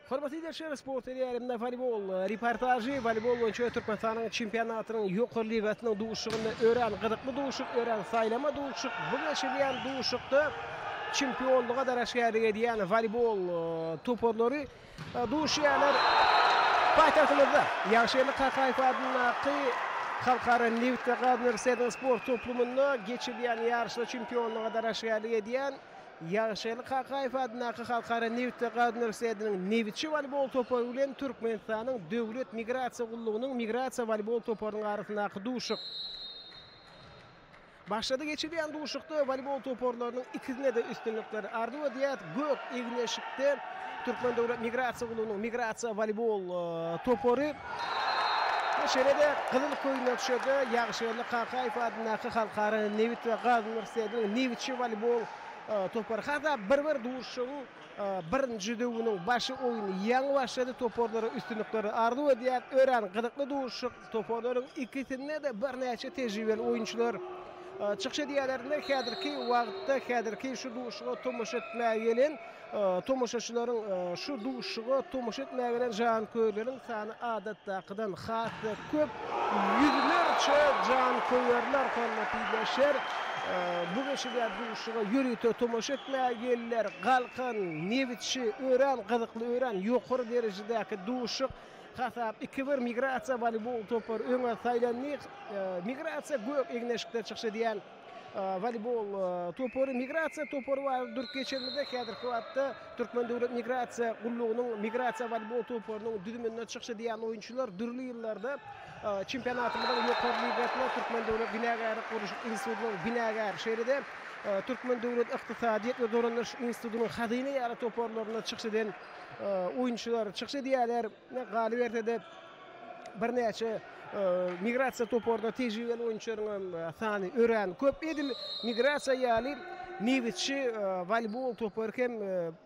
Hormatly ildeşler, sport diýarynda woleýbol reportažy, woleýbol boýunça Türkmenistanyň çempionatynyň ýokary ligasynyň duşuşygynda örän gyzykly duşuşyk, örän saýlama duşuşyk. Bu geçirilýän duşuşykda çempionlyga dalaşgärlik edýän woleýbol toparlary duşuşýarlar. Paýtagtymyzda Ýagşygeldi Kakaýew adyndaky Halkara nebit we gaz uniwersitetiniň sport toplumynda geçirilýän ýaryşda çempionlyga dalaşgärlik edýän Ýagşygeldi Kakaýew adyndaky Halkara nebit we gaz uniwersitetiniň Nebitçi woleýbol topary bilen Türkmenistanyň Döwlet migrasiýa gullugynyň Migrasiýa woleýbol toparynyň arasyndaky duşuşyk. Başlady geçirilýän duşuşykda woleýbol toparlarynyň ikisine-de üstünlikler arzuw edýäris. Gök egin-eşikde Türkmen döwlet migrasiýa gullugynyň Migrasiýa woleýbol topary şeýle-de gyzyl köýnekçede Ýagşygeldi Kakaýew adyndaky Halkara nebit we gaz uniwersitetiniň Nebitçi woleýbol topary. Hatda bir-bir duşuşygyň birinji döwüniň başy oýun ýaňy başlady. Toparlara üstünlikleri arzuw edýäris. Örän gyzykly duşuşyk. Toparlaryň ikisinde-de birnäçe tejribeli oýunçylar çykyş edýärler. Häzirki wagtda häzirki şu duşuşyga tomaşa etmäge gelen Tomaşaçylaryň şu duşuşyga tomaşa etmäge gelen janköýerleriň sany adatdakydan has-da köp. Ýüzlerçe janköýerler, hormatly ildeşler, bu geçirilýän duşuşyga ýörite tomaşa etmäge geldiler. Galkan, Nebitçi örän gyzykly, örän ýokary derejedäki duşuşyk. Hasap iki-bir, Migrasiýa woleýbol topary öňe saýlandy. Migrasiýa gök egin-eşikde çykyş edýän Woleýbol topary Migrasiýa topary barada durup geçenimizde, häzirki wagtda Türkmen döwlet migrasiýa gullugynyň Migrasiýa woleýbol toparynyň düzüminde çykyş edýän oýunçylar dürli ýyllarda çempionatymyzyň ýokary ligasynda Türkmen döwlet binagärlik gurluşyk institutynyň Binagär, şeýle-de Türkmen döwlet ykdysadyýet we dolandyryş institutynyň Hazyna ýaly toparlarynda çykyş eden oýunçylar çykyş edýärler. Galyberse-de, birnäçe migrasiýa toparynda tejribeli oýunçylaryň hem sany örän köp. Edil migrasiýa ýaly Nebitçi woleýbol topary hem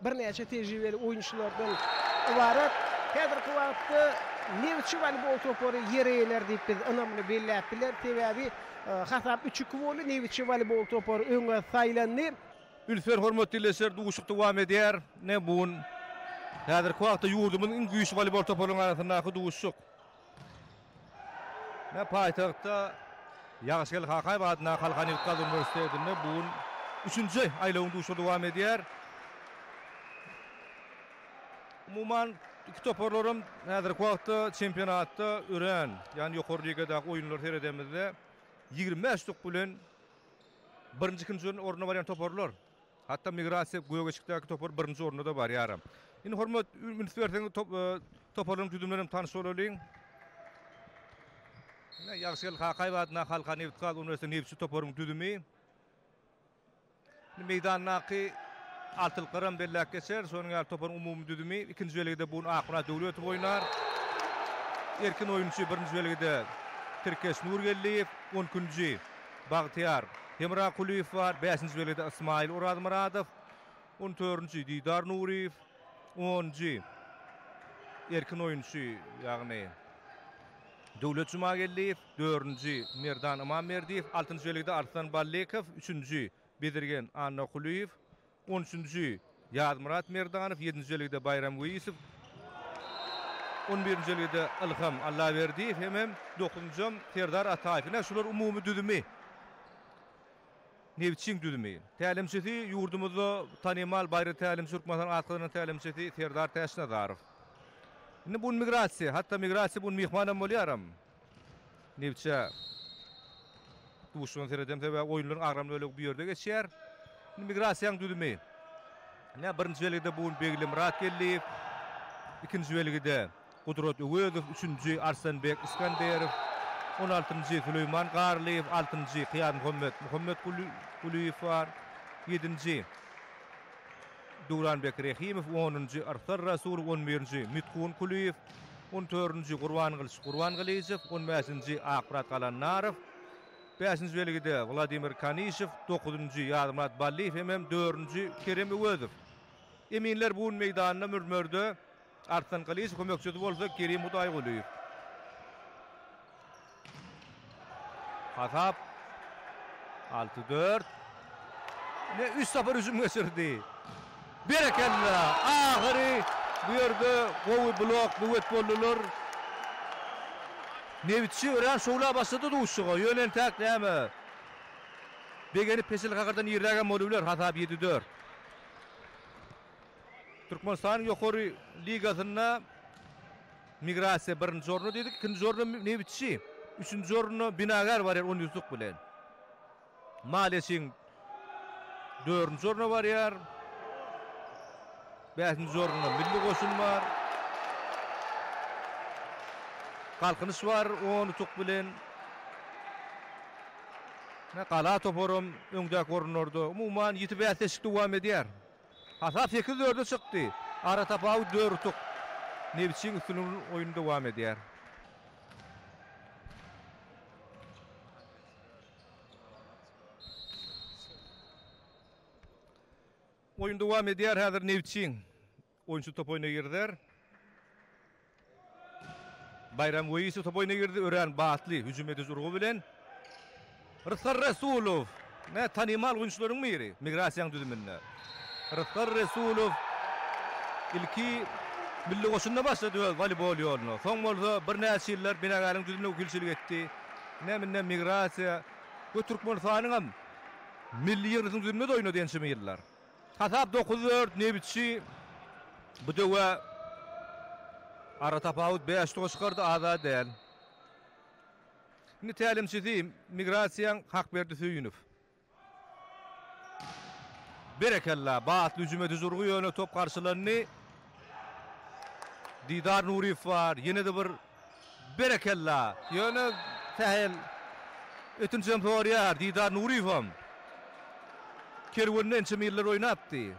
birnäçe tejribeli oýunçylardan ybarat. Häzirki wagtda Nebitçi woleýbol topary ýer eýeleri diýip biz ynamly belläp bileris. Sebäbi hasap üç-iki boldy, Nebitçi woleýbol topary öňe saýlandy. Üns ber hormatly ildeşler duşuşyk dowam edýär. Ine bu gün häzirki wagtda ýurdumyzyň iň güýçli woleýbol toparlarynyň arasyndaky duşuşyk. Ine paýtagtda Ýagşygeldi Kakaýew adyndaky Halkara nebit-gaz uniwersitetinde bu gün üçünji aýlawyň duşuşygy dowam edýär. Umuman iki toparlaram häzirki wagtda çempionatda örän, ýagny ýokary ligadaky oýunlary seredemizde 25 utuk bilen Birinji, ikinji orunda barýan toparlar, hatda migrasiýa gök eşikdäki topar birinji orunda-da barýar. Indi hormat, üns berseňiz toparlaryň düzümi bilen hem tanyş bolalyň. Ine, Ýagşygeldi Kakaýew adyndaky Halkara nebit-gaz uniwersiteti nebitçi toparyň düzümi. Indi meýdandaky altylyklaram belläp geçer. Şonuň ýaly toparyň umumy düzümi. Ikinji belgide bu gün Akmyrat Döwletow oýnar. Erkin oýunçy birinji belgide Tirkeş Nurgeldiýew, on ikinji Bagtyýar Hemrakulyýew bar, bäşinji belgide Ysmaýyl Orazmyradow, on dördünji Didar Nuryýew, onunjy erkin oýunçy, ýagny Döwlet Jumageldiýew, dördünji Merdan Ymamberdiýew, altynjy belgide Arslan Ballykow, üçünji Bezirgen Annakulyýew, On üçünji, Ýazmyrat Merdanow, ýedinji belgide Baýram Weýisow, on birinji belgide Ylham Allaberdiýew hemem dokuzynjam Serdar Ataýew. Ine, şular umumy düzümi. Nebitçiň düzümi. Tälimçisi ýurdumyzda tanymal baýry tälimçi, Türkmenistanyň at gazanan tälimçisi Serdar Täçnazarow. Indi bu migrasiýa, hatda migrasiýa bu myhmanam bolýaram. Nebitçä duşuşygyna seredem, sebäbi oýunlaryň agramly bölegi bu ýerde geçýär. Indi migrasiýanyň düzümi. Ine, birinji belgide bu gün Begli Myratgeldiýew, ikinji belgide Gudrat Öwezow, üçünji Arslanbek Iskanderow, on altynjy Süleýman Garlyýew, altynjy Kyýazmuhammet Muhammetgulyýew bar, ýedinji Döwranbek Rehimow, onunjy Yrsal Rasulow, on birinji Mitgun Kulyýew, on dördünji Gurbangylyç Gurbangylyjow, on bäşinji Akmyrat Galandarow, bäşinji belgide Wladimir Kanişew, dokuzynjy Ýazmyrat Ballyýew hemem dördünji Kerem Öwezow. Eminler bu gün meýdanda mürmerde Arslan Gylyjow, kömekçisi bolsa Kerim Hudaýgulyýew. Hasap 6-4. Ne 3 sapar hüjüm geçirdi. Berekella! Ahyry! Bu ýerde gowy blok, böwet boldular. Nebitçi örän şowla başlady duşuşyga. Ýöne entäk näme? Begenip peşel kakardan irrägem bolubiler. Hasap ýedi-dört. Türkmenistanyň ýokary ligasynda Migrasiýa birinji orunda diýdik, ikinji orunda Nebitçi, üçünji orunda Binagär barýar on ýüzlük bilen. Maliýeçiň dördünji orna barýar. Bäşinji orunda Milli goşun bar. Galkynyş bar on utuk bilen. Gala toparam öňdäki orunlarda. Umuman ýiti bäsleşik dowam edýär. Hasap sekiz dörde çykdy. Aratapawut dört utuk. Nebitçiň üstünliginiň oýny dowam edýär. Oýun dowam edýär. Häzir Nebitçiň oýunçy top oýna girder. Baýram Weýisow top oýna girdi. Örän batly hüjüm ediji urgy bilen. Rysgal Resulow, ne tanymal oýunçylaryň biri migrasiýanyň düzüminde. Rysgal Resulow ilki milli goşunda başlady öz woleýbol ýoluna. Soň bolsa birnäçe ýyllar Binagäriň düzüminde wekilçilik etdi. Ine munda migrasiýa we Türkmenistanyň hem milli ýygyndysynyň düzüminde-de oýnady ençeme ýyllar. Hasap dokuz-dört, Nebitçi bu döwä aratapawut bäş utuga çykardy, az-a däl. Indi tälimçisi migrasiýaň Hakberdi Söýünow. Berekella, batly hüjüm ediji urgy ýöne top garşylandy. Didar Nuryýew bar, ýene-de bir berekella. Ýöne sähel ötünçem sorýar Didar Nuryýewem. Kerwende ençeme ýyllar oýnapdy.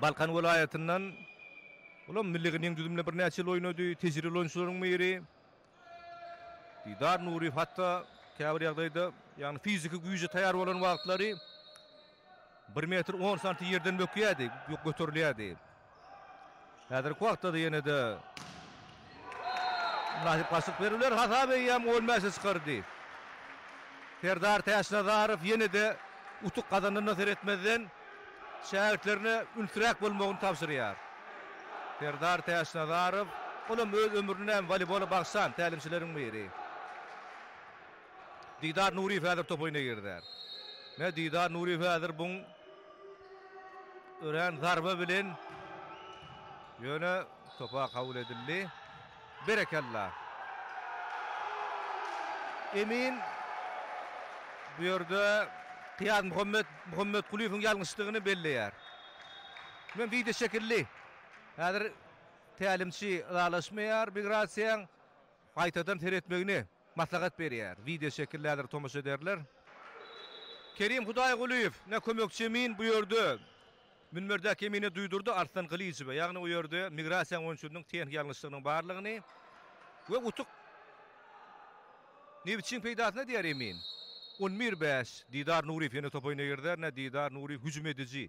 Balkan welaýatyndan olam milli ýygyndynyň düzüminde birnäçe ýyl oýnady, tejribeli oýunçylaryň biri. Didar Nuryýew hatda käbir ýagdaýda, ýagny fiziki güýje taýýar bolan wagtlary bir metr on santi ýerden bökýärdi, göterilýärdi. Häzirki wagtda-da ýene-de mynasyp garşylyk berdiler. Hasap eýýäm on bäşe çykardy. Serdar Täçnazarow ýene-de utuk gazananyna seretmezden, şägirtlerine ünsräk bolmagyny tabşyrýar. Serdar Täçnazarow, olam öz ömrüni hem woleýbola bagyşlan tälimçileriň biri. Didar Nuryýew häzir top oýna girýär. Ne Didar Nuryýew häzir buň örän zarba bilen ýöne topa kabul edildi. Berekella. Emin bu ýerde Kyýazmuhammet Muhammetgulyýewiň ýalňyşdygyny belleýär. Men wideo şekilli. Häzir tälimçi ylalaşmaýar migrasiýaň gaýtadan seretmegini maslahat berýär. Wideo şekilli häzir tomaşa ederler. Kerim Hudaýgulyýew ne kömekçi emin bu ýerde Münberdäki emine duýdurdy Arslan Gylyjowa, ýagny o ýerde migrasiýanyň oýunçysynyň tehniki ýalňyşlygynyň barlygyny we utuk Nebitçiň peýdasyna diýýär emin. On bir bäş, Didar Nuryýew ýene top oýna girder, ne Didar Nuryýew hüjüm ediji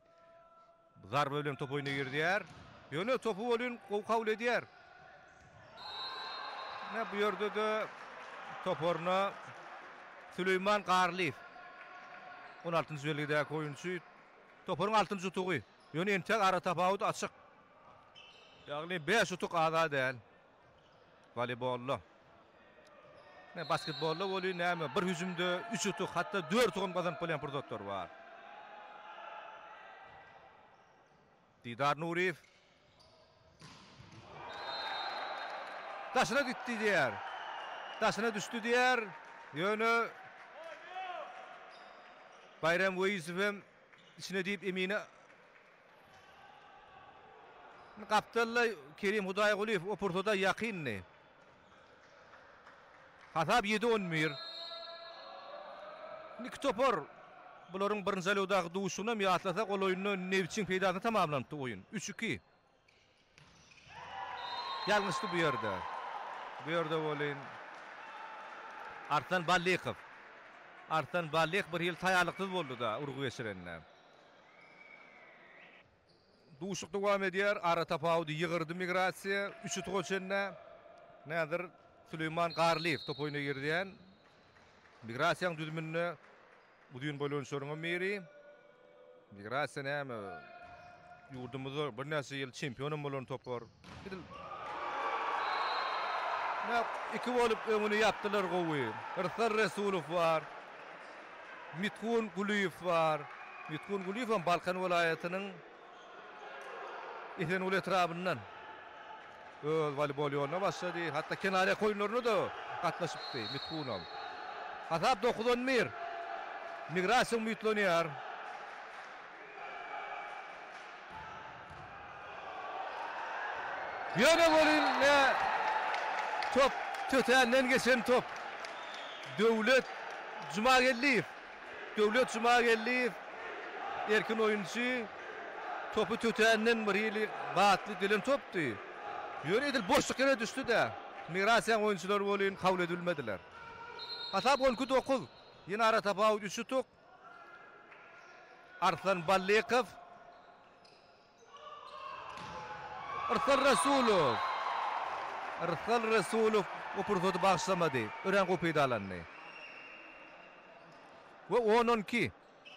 zarba bilen top oýna girdýär. Ýöne topy welin gowy kabul edýär. Ne bu ýerde-de toparyna Süleýman Garlyýew on altynjy belgidäki oýunçy Toparyň altynjy utugy. Ýöne entek aratapawut açyk. Ýagny bäş utuk az-a däl. Woleýbolda. Ne basketbolda welin näme bir hüjümde üç utuk, hatda dört utugam gazanyp bolýan pursatlar bar. Didar Nuryýew. Daşyna gitdi diýýär. Daşyna düşdi diýýär. Ýöne Baýram Weýisow hem içine diýip emine gapdalda Kerim Hudaýgulyýew o pursada ýakyndy. Hasap ýedi on bir. Iki topar bularyň birinji aýlawdaky duşuşygyny hem ýatlasak, ol oýunda Nebitçiň peýdasyna tamamlanypdy oýun. Üç iki. Ýalňyşdy bu ýerde. Bu ýerde welin Arslan Ballykow. Arslan Ballykow bir hili taýýarlyksyz boldy-da urgy geçirende. Duşuşyk dowam edýär. Ara tapawudy ýygyrdy Migrasiýa. Üç utuga çenli. Häzir Süleýman Garlyýew top oýna girizýän. Migrasiýanyň düzüminde uzyn boýly oýunçylaryň hem biri. Migrasiýa näme? Ýurdumyzda birnäçe ýyl çempion hem bolan topar. Edil Näp iki bolup öňüni ýapdylar gowy. Rysgal Resulow bar. Mitgun Gulyýew bar. Mitgun Gulyýew hem Balkan welaýatynyň Esenguly etrabyndan öz woleýbol ýoluna başlady. Hatda kenarýaka oýunlaryna-da gatnaşypdy Mitgunam. Hasap 9-11. Migrasiýa umytlanýar. Ýöne welin ne top tötänden geçen top. Döwlet Jumageldiýew. Döwlet Jumageldiýew erkin oýunçy topy tötänden bir hili batly gelen topdy. Ýöne edil boşluk ýere düşdi-de. Migrasiýanyň oýunçylary welin kabul edilmediler. Hasap 12 dokuz. Ýene ara tapawut üç utuk. Arslan Ballykow. Rysgal Resulow. Rysgal Resulow bu pursaty bagyşlamady. Örän gowy peýdalandy. We on-on iki.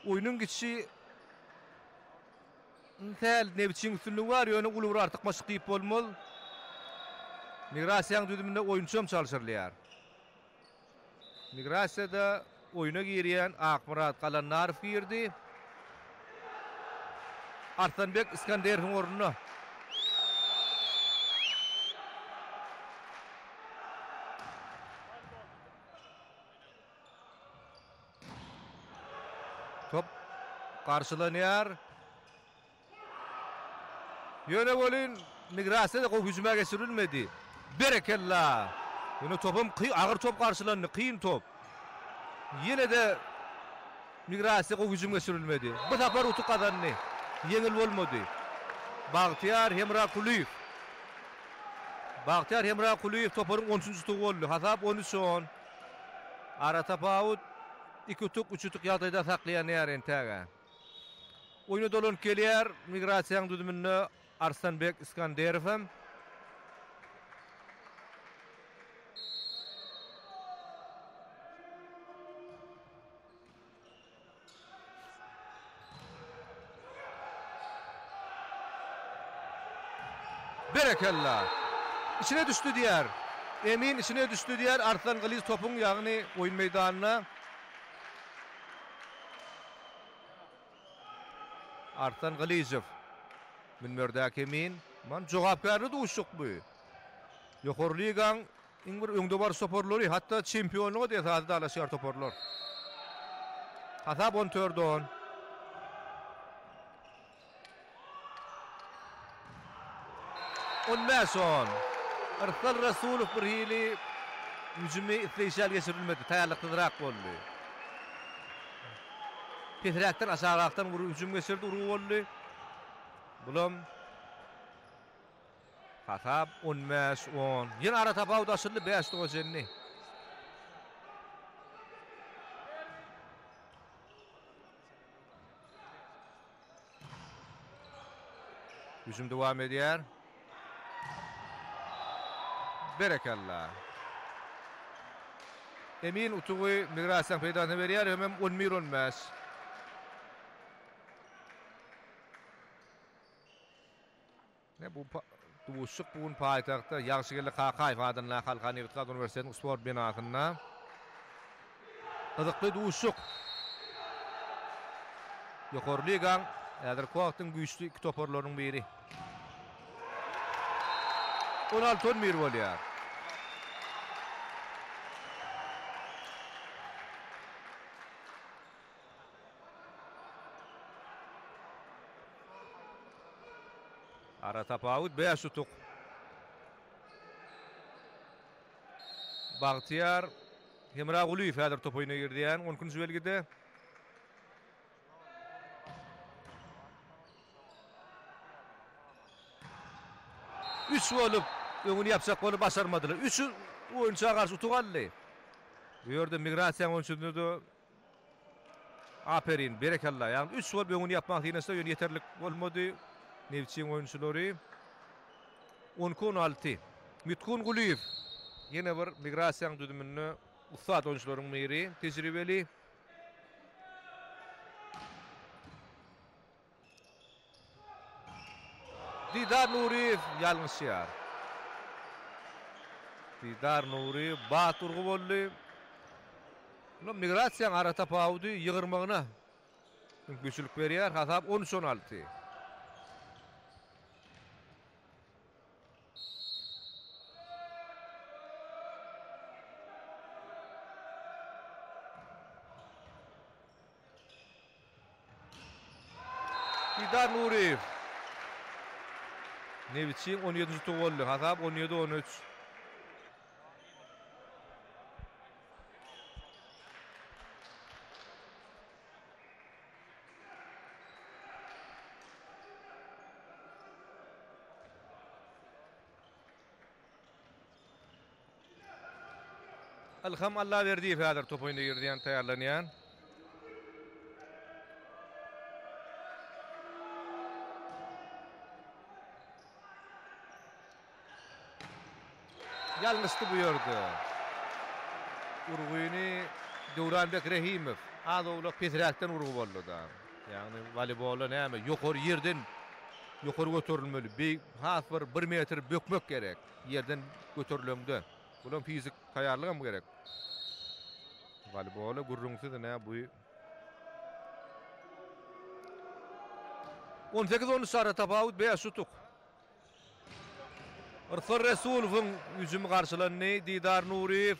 Oýnuň gidişi sähel Nebitçiň üstünligi bar, ýöne uly bir artykmaçlyk diýip bolmaz. Migrasiýanyň düzüminde oýunçy hem çalşyrylýar. Migrasiýada oýna girýän Akmyrat Galandarow girdi. Arslanbek Iskanderowyň ornuna. Top garşylanýar. Ýöne welin migrasiýada gowy hüjüme geçirilmedi. Berekella! Ýöne topam agyr top garşylandy, kyn top. Ýene-de migrasiýa gowy hüjüm geçirilmedi. Bu sapar utuk gazandy. Ýeňil bolmady. Bagtyýar Hemrakulyýew. Bagtyýar Hemrakulyýew toparyň on üçünji utugy boldy. Hasap 13-10. Aratapawut iki utuk, üç utuk ýagdaýda saklaýanýar entäge. Oýna dolanyp gelýär. Migrasiýanyň düzüminde Arslanbek Iskanderow hem. Berekella! Içine düşdi diýýär. Emin içine düşdi diýýär. Arslan Gylyç topuň ýagny oýun meýdanyna Arslan Gylyjow. Münberdäki emin. Man jogapkärli duşuşyk bu. Ýokary ligaň iň bir öňdebaryjy toparlary, hatda çempionlyga-da esasy dalaşgär toparlar. Hasap 14 on. 15 on. Rysgal Resulow bir hili hüjümi isleýşi ýaly geçirilmedi. Taýýarlyksyzrak boldy. Pesräkden aşagrakdan bir hüjüm geçirdi, urgy boldy. Bulam hasap 15 on. Ýene ara tapawut açyldy 5 utuga çenli. Hüjüm dowam edýär. Berekella. Emin utugy migrasiýanyň peýdasyna berýär, hemem 11-15. Ne bu duşuşyk bu gün paýtagtda Ýagşygeldi Kakaýew adyndaky Halkara nebitgaz uniwersitetiniň sport binasynda gyzykly duşuşyk. Ýokary ligaň häzirki wagtyň güýçli iki toparlarynyň biri. 16-11 bolýar. Ara tapawut 5 utuk. Bagtyýar Hemragulyýew häzir top oýuna girýän 12-nji belgide. Üç bolup öňüni ýapjak bolup başarmadylar. Üç oýunça garşy utuk aldy. Bu ýerde migrasiýanyň oýunçysyny-da Aperin, berekella. Ýagny 3 gol öňüni ýapmak synanyşdy, ýöne ýeterlik bolmady. Nebitçiň oýunçylary 12-16. Mitgun Gulyýew ýene bir migrasiýanyň düzüminde ussat oýunçylaryň biri, tejribeli. Didar Nuryýew ýalňyşýar. Didar Nuryýew bat urgy boldy. Bula migrasiýanyň aratapawudy ýygyrmagyna mümkinçilik berýär. Hasap 13-16. Didar Nuryýew. Nebitçiň 17-nji utugy boldy. Hasap 17-13. Ylham Allaberdiýew häzir top oýuna girýän, taýýarlanýan. Ýalňyşdy bu ýerde. Urgyny Döwranbek Rehimow az-owlak pesräkden urgy boldy-da. Ýagny woleýbolda näme, ýokary ýerden ýokary göterilmeli. Beýik, has bir bir metr bökmek gerek ýerden göterileňde. Bulam fizik taýýarlygam gerek. Woleýbola gürrüňsiz ine bu 18 13 ara tapawut 5 utuk. Rysgal Resulowyň hüjümi garşylandy. Didar Nuryýew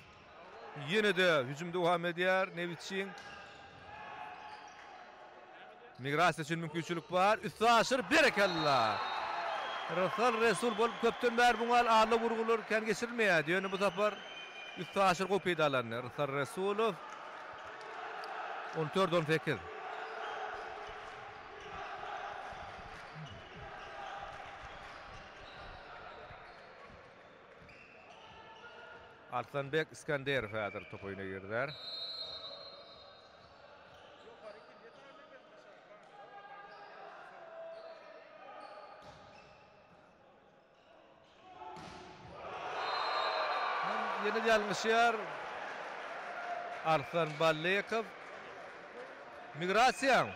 ýene-de hüjüm dowam edýär. Nebitçiň migrasiýa üçin mümkinçilik bar. Üstaşyr berekella! Rysgal Resul bolup köpden bäri muňa alda urgular kän geçirilmeýärdi. Ýöne bu sapar üstaşyr gowy peýdalandy. Rysgal Resulow 14 18. Arslanbek Iskanderow häzir top oýuna girder. Ýene ýalňyşýar. Arslan Ballekow. Migrasiýaň.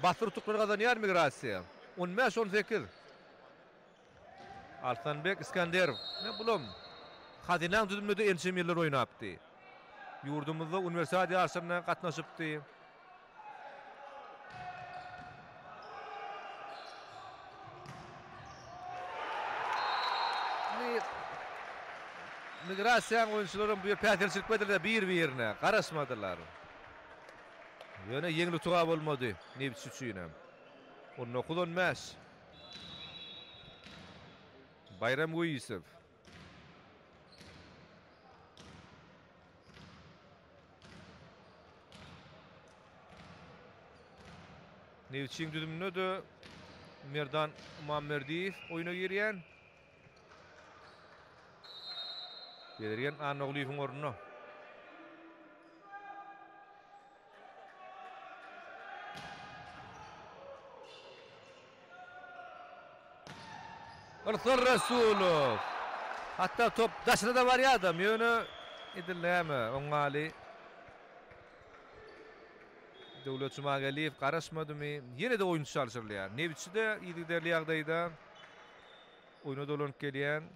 Batyr utuklar gazanýar Migrasiýa. 15-18. Arslanbek Iskanderow. Ne bulam Hazynaň düzüminde-de ençeme ýyllar oýnapdy. Ýurdumyzda uniwersiada ýaryşlaryna gatnaşypdy. Migrasiýanyň oýunçylary bu ýer päsgelçilik berdiler bir-birine, garaşmadylar. Ýöne ýeňil utuga bolmady Nebitçi üçin hem. 19-15. Baýram Weýisow. Nebitçiň düzüminde-de Merdan Ymamberdiýew oýna girýän. Bezirgen Annaglyýewiň ornuna. Rysgal Resulow. Hatda top daşyna-da barýardam, ýöne edil näme, oňňaly Döwlet Jumageldiýew garaşmadymy, ýene-de oýunçy çalşyrylýar. Nebitçi-de yzygiderli ýagdaýda oýna dolanyp gelýän.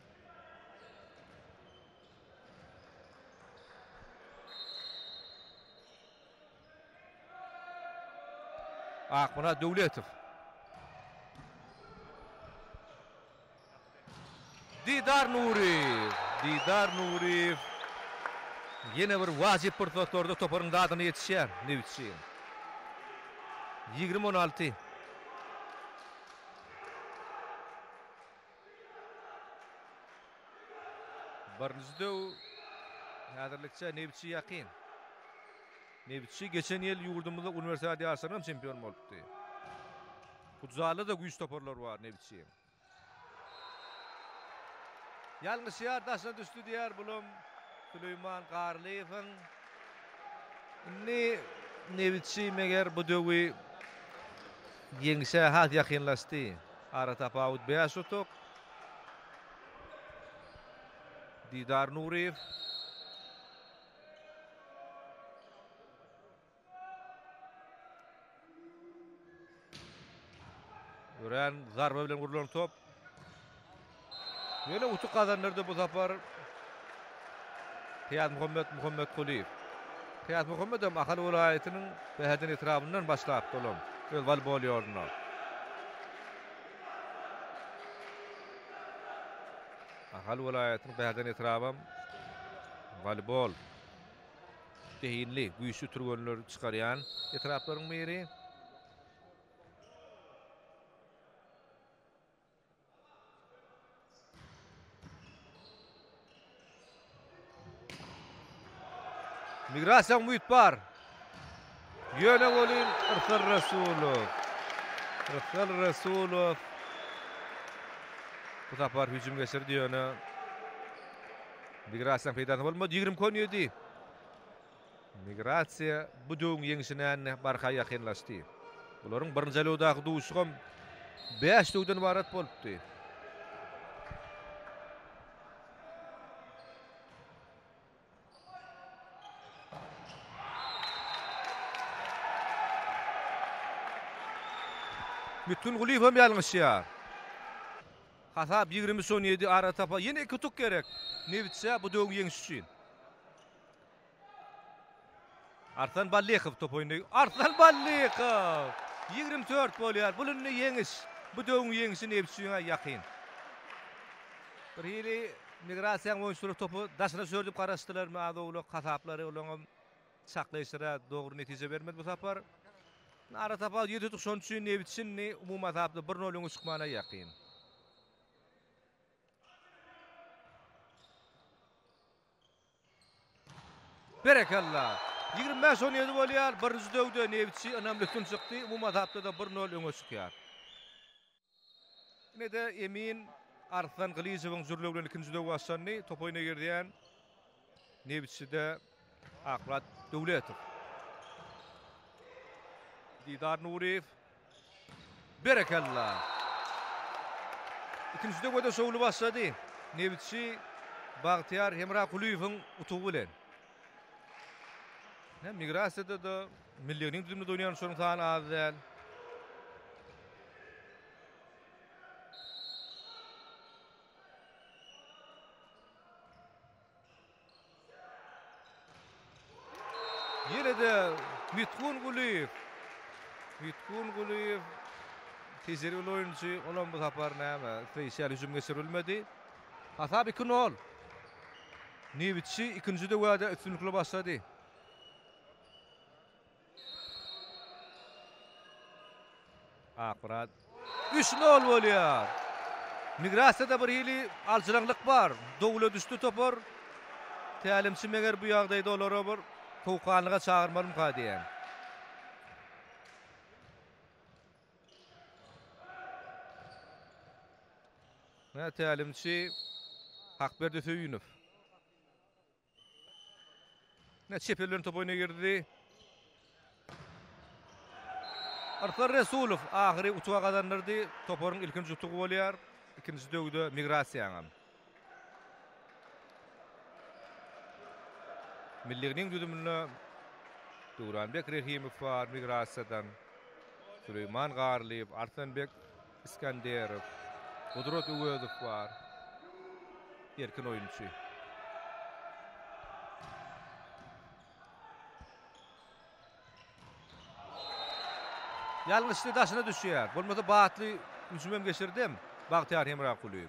Akmyrat Döwletow. Didar Nuryýew. Didar Nuryýew ýene bir wajyp pursatlarda toparyň dadyna ýetişýär Nebitçi. 20 16. Birinji döw häzirlikçe Nebitçi ýakyn. Nebitçi geçen ýyl ýurdumyzda uniwersiada ýaryşlarynda hem çempion bolupdy. Futzalda-da güýçli toparlar bar Nebitçiň. Ýalňyşýar, daşyna düşdi diýýär bulam Süleýman Garlyýewiň. Indi Nebitçi meger bu döwi ýeňşe has ýakynlaşdy. Aratapawut 5 utuk. Didar Nuryýew. Örän zarba bilen urlan top. Ýöne utuk gazandyrdy bu sapar Kyýasmuhammet Muhammetgulyýew. Kyýasmuhammet hem Ahal welaýatynyň Bäherden etrabyndan başlapdy olam öz woleýbol ýoluna. Ahal welaýatynyň Bäherden etrabam woleýbol zehinli, güýçli türgenleri çykarýan etraplaryň biri. Migrasiýa umyt bar. Ýöne welin Yrsal Resulow. Yrsal Resulow bu sapar hüjüm geçirdi ýöne Migrasiýanyň peýdasyna bolmady. 22-17. Migrasiýa bu döwüň ýeňşine barha ýakynlaşdy. Bularyň birinji aýlawdaky duşuşygam bäş döwden ybarat bolupdy. Mütgün Gulyýew hem ýalňyşýar. Hasap 23-17 ara tapa ýene iki utuk gerek Nebitçä bu döwüň ýeňşi üçin. Arslan Ballykow top oýny. Arslan Ballykow! 24 bolýar. Bu indi ýeňiş. Bu döwüň ýeňşi Nebitçiňe ýakyn. Bir hili migrasiýanyň oýunçylary topy daşyna çördüp garaşdylar. Az-owlak hasaplary olaňam çaklaýşyra dogry netije bermedi bu sapar. Ara tapawut 7 utuk şonuň üçin Nebitçi indi umumy hasapda 1-0 öňe çykmana ýakyn. Berekella! 25 17 bolýar. Birinji döwde Nebitçi ynamly üstün çykdy. Umumy hasapda-da bir nol öňe çykýar. Ine-de emin Arslan Gylyjowyň jürlegi bilen ikinji döw başlandy. Top oýna girýän Nebitçide Akmyrat Döwletow. Didar Nuryýew. Berekella! Ikinji döwede şowly başlady. Nebitçi Bagtyýar Hemrakulyýewiň utugy bilen. Ine, migrasiýada-da milliginiň düzüminde oýnaýan şonuň sany az däl. Ýene-de Mitgun Gulyýew. Mitgun Gulyýew tejribeli oýunçy. Olam bu sapar näme, isleýşi ýaly hüjüm geçirilmedi. Hasap 2-0. Nebitçi ikinji döwäde üstünlikli başlady. Akmyrat 3-0 bolýar. Migrasiýada bir hili aljyraňlyk bar. Dowula düşdi topar. Tälimçi meger bu ýagdaýda olara bir sowukganlyga çagyrmalymyka diýen. Nä tälimçi Hakberdi Söýünow. Ne çep elden top oýna girdi. Arslan Resulow ahyry utuga gazandyrdy. Toparyň ilkinji utugy bolýar. Ikinji döwde migrasiýaňam. Milliginiň düzüminde Döwranbek Rehimow bar migrasiýadan. Süleýman Garlyýew, Arslanbek Iskanderow, Gudrat Öwezow bar. Erkin oýunçy. Ýalňyşdy daşyna düşýär. Bolmasa batly hüjümem geçirdem Bagtyýar Hemrakulyýew.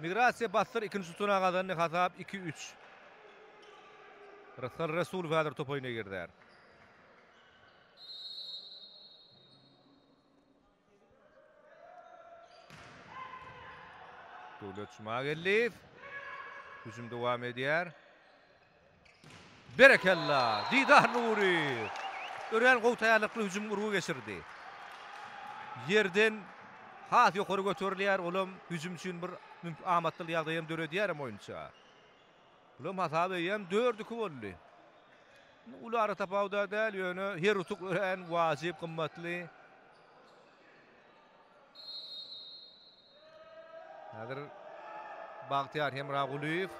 Migrasiýa bassyr ikinji tutuna gazandy hasap 2-3. Rysgal Resulow häzir top oýuna girýär. Döwlet Jumageldiýew. Hüjüm dowam edýär. Berekella! Didar Nuryýew. Örän gowy taýýarlykly hüjüm urgy geçirdi. Ýerden has ýokary göterilýär, olam hüjüm üçin bir amatly ýagdaý hem döredýär hem oýunça. Bulam hasap eýýäm dört-iki boldy. Uly ara tapawuda däl, ýöne her utuk örän wajyp, gymmatly. Häzir Bagtyýar Hemragulyýew.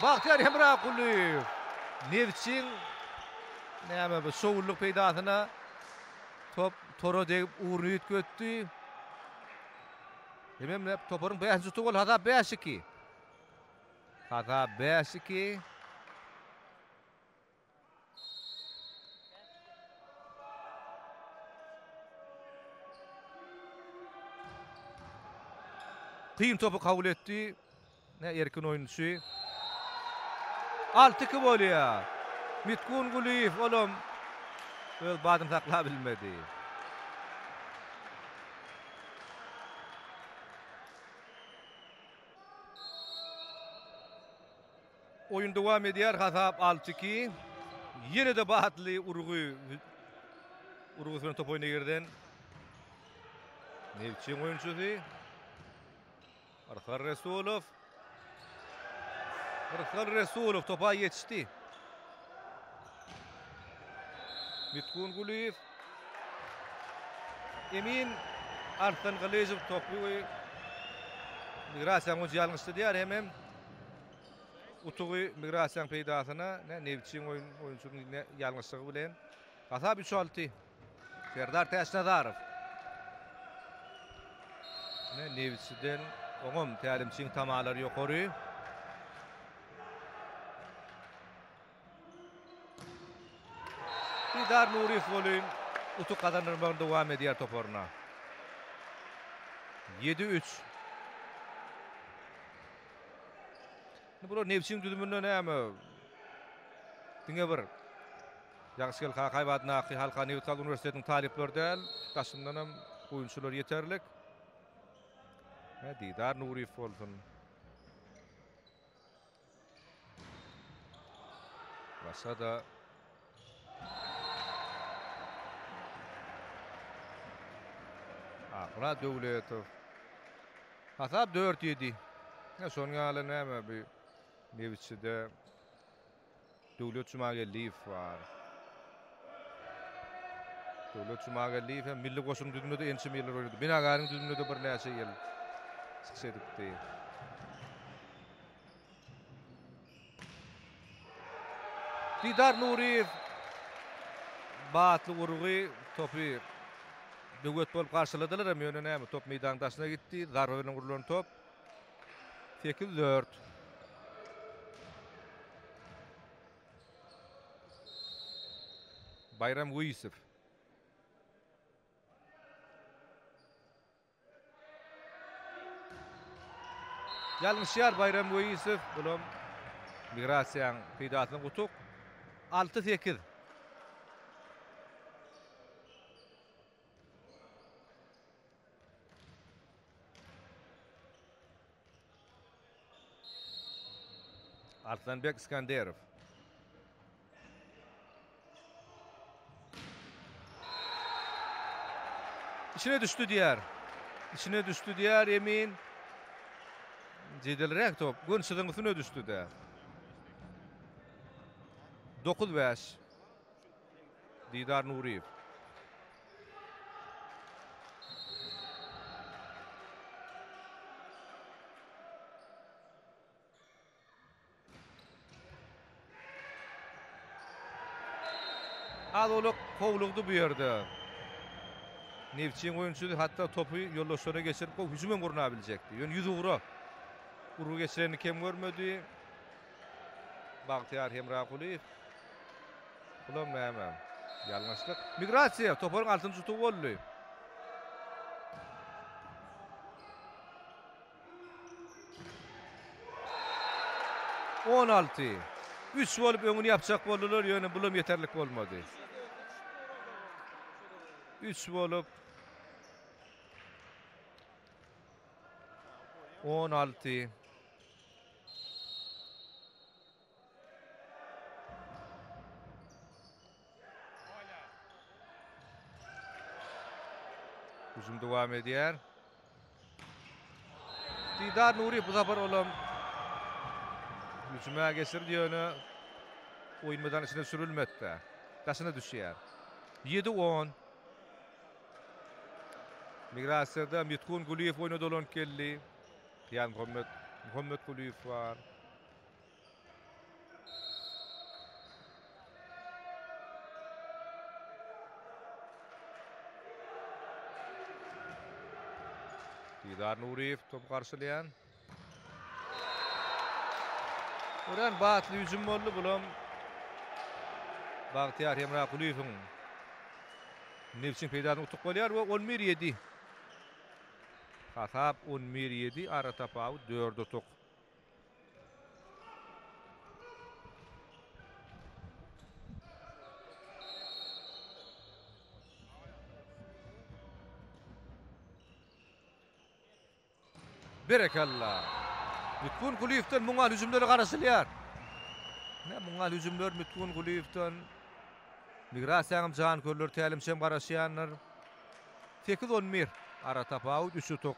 Bagtyýar Hemragulyýew. Nebitçiň näme bu şowlulyk peýdasyna. Top tora degip ugruny üýtgetdi. Hemem toparyň 5-nji utugy boldy. Hasap 5-2. Hasap 5-2. Kyn topy kabul etdi. Ne erkin oýunçy. 6-2 bolýar. Mitkun Gulyýew olam öz badyny saklap bilmedi. Oýun dowam edýär, hasap 6-2. Ýene-de batly urgy urgusy bilen top oýna girden. Neftçiň oýunçysy Rysgal Resulow. Rysgal Resulow topa ýetişdi. Mitgun Gulyýew. Emin Arslan Gylyjow topy migrasiýanyň ujy ýalňyşdy diýýär hemem utugy migrasiýanyň peýdasyna ne Nebitçiň oýun oýunçynyň ýalňyşlygy bilen hasap 3-6. Serdar Täçnazarow. Ne Nebitçiden oňam tälimçiň tamalary ýokary. Didar Nuryýew welin utuk gazandyrmagyny dowam edýär toparyna. 7-3. Indi bular Nebçiň düzüminde näme? Diňe bir Ýagşygeldi Kakaýew adyndaky Halkara nebit-gaz uniwersitetiniň talyplary däl, daşyndan hem oýunçylar ýeterlik. Didar Nuryýew bolsun. Başga-da Akmyrat Döwletow. Hasap 4-7. Ya şonuň ýaly näme bu Nebitçide Döwlet Jumageldiýew bar. Döwlet Jumageldiýew hem milli goşunyň düzüminde ençeme ýyllar oýnady. Binagäriň düzüminde-de birnäçe ýyl çykyş edipdi. Didar Nuryýew batly urgy topy böwet bolup garşyladylar hem ýöne näme top meýdanyň daşyna gitdi. Zarba bilen urlan top. 8-4. Baýram Weýsow. Ýalňyşýar Baýram Weýisow. Bulam migrasiýaň peýdasyna utuk. 6-8. Arslanbek Iskanderow. Içine düşdi diýär. Içine düşdi diýär Emin. Jedelräk top. Gün çyzyň üstüne düşdi de. 9-5. Didar Nuryýew. Az oluk howlugdy bu ýerde. Neftçiň oýunçysy hatda topy ýoldaşlaryna geçirip gowy hüjüm hem gurnabiljekdi. Ýöne ýüzugra urgy geçirenini kem görmedi. Bagtyýar Hemragulyýew. Bulam näme? Ýalňyşlyk. Migrasiýa toparyň altynjy utugy boldy. 16. 3 bolup öňüni ýapjak boldular, ýöne bulam ýeterlik bolmady. 3 bolup 16. Hüjüm dowam edýär. Didar Nuri bu sapar olam hüjüme geçirdi ýöne oýun meýdanyň içine sürülmedi. Daşyna düşýär. 7-10. Migrasiýada Mitgun Gulyýew oýna dolanyp geldi. Kyýanmuhammet Muhammetgulyýew bar. Didar Nuryýew topy garşylaýan. Örän batly hüjüm boldy. Bulam Bagtyýar Hemrakulyýewiň Nebitçiň peýdasyna utuk bolýar we 11-7. Hasap 11-7, ara tapawut 4 utuk. Berekella. Mütgün Kulyýewden muňa hüjümleri garaşylýar. Ne muňa hüjümler Mütgün Kulyýewden. Migrasiýanyň janköýerleri tälimçi hem garaşýandyr. 8-11 ara tapawut 3 utuk.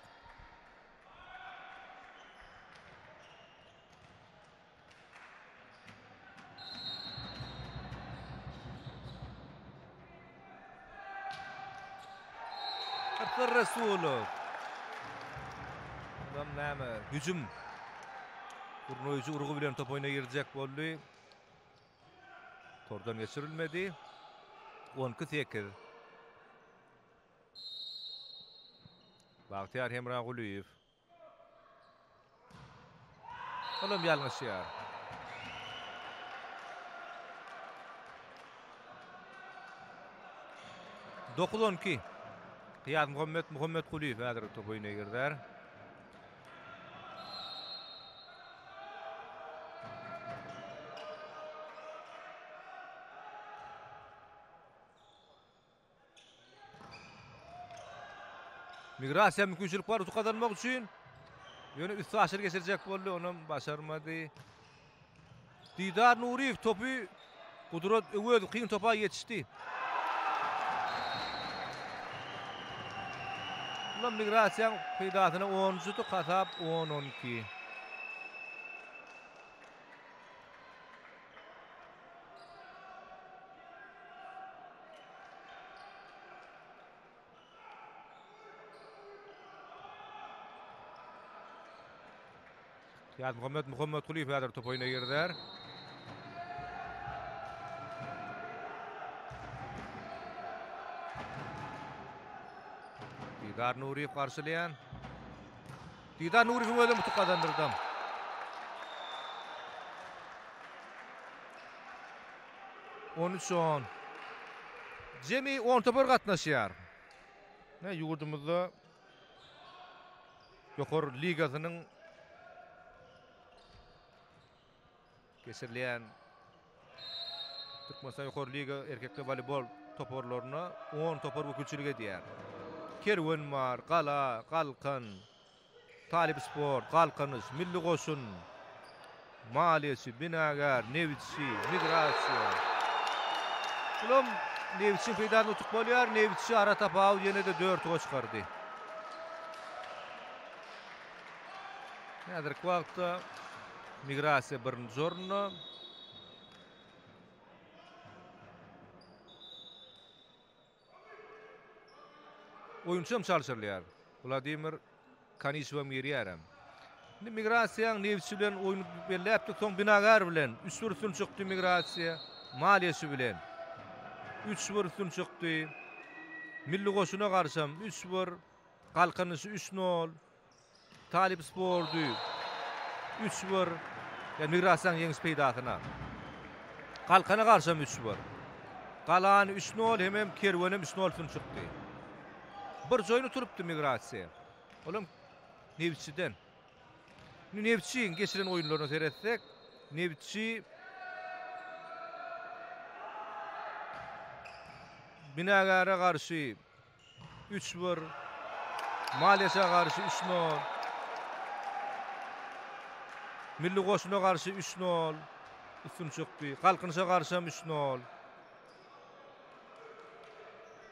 Akbar Resulow. Bulam näme? Hüjüm. Gurnaýjy urgy bilen top oýna girjek boldy. Tordan geçirilmedi. 12-8. Bagtyýar Hemragulyýew. Olam ýalňyşýar. 9-12. Kyýazmuhammet Muhammetgulyýew häzir top oýuna girder. Migrasiýa mümkinçilik bar utuk gazanmak üçin. Ýöne üsti aşyr geçirjek boldy, onam başarmady. Didar Nuryýew topy Gudrat Öwezow kyn topa ýetişdi. Bulam migrasiýaň peýdasyna 10-njy utuk hasap 10-12. Ýazmuhammet Muhammetgulyýew häzir top oýuna girder. Didar Nuryýew garşylaýan. Didar Nuryýewiň özem utuk gazandyrdy. 13 on. Jemi 10 topar gatnaşýar. Ne ýurdumyzda ýokary ligasynyň geçirilýän Türkmenistan ýokary liga erkekler woleýbol toparlaryna 10 topar wekilçilik edýär. Kerwen bar, Gala, Galkan, Talyp sport, Galkynyş, Milli goşun, Maliýeçi, Binagär, Nebitçi, Migrasiýa. Bulam Nebitçiň peýdasyna utuk bolýar. Nebitçi ara tapawut ýene-de dört uga çykardy. Häzirki wagtda Migrasiýa birinji orunda. Oýunçy hem çalşyrylýar. Wladimir Kanişewem girýär hem. Indi Migrasiýaň Nebitçi bilen oýny belläpdik, soň Binagär bilen 3-1 üstün çykdy Migrasiýa, Maliýeçi bilen 3-1 üstün çykdy. Milli goşuna garşam 3-1, Galkynyş 3-0. Talyp sporty 3-1 ýa Migrasiýanyň ýeňiş peýdasyna. Galkana garşam 3-1. Galany 3-0 hemem Kerwenem 3-0 üstün çykdy. Bir joýun uturypdy Migrasiýa. Olam Nebitçiden. Indi Nebitçiň geçiren oýunlaryna seretsek, Nebitçi Binagäre garşy 3-1, Maliýaça garşy 3-0, Milli goşuna garşy 3-0 üstün çykdy. Galkynyşa garşy hem 3-0.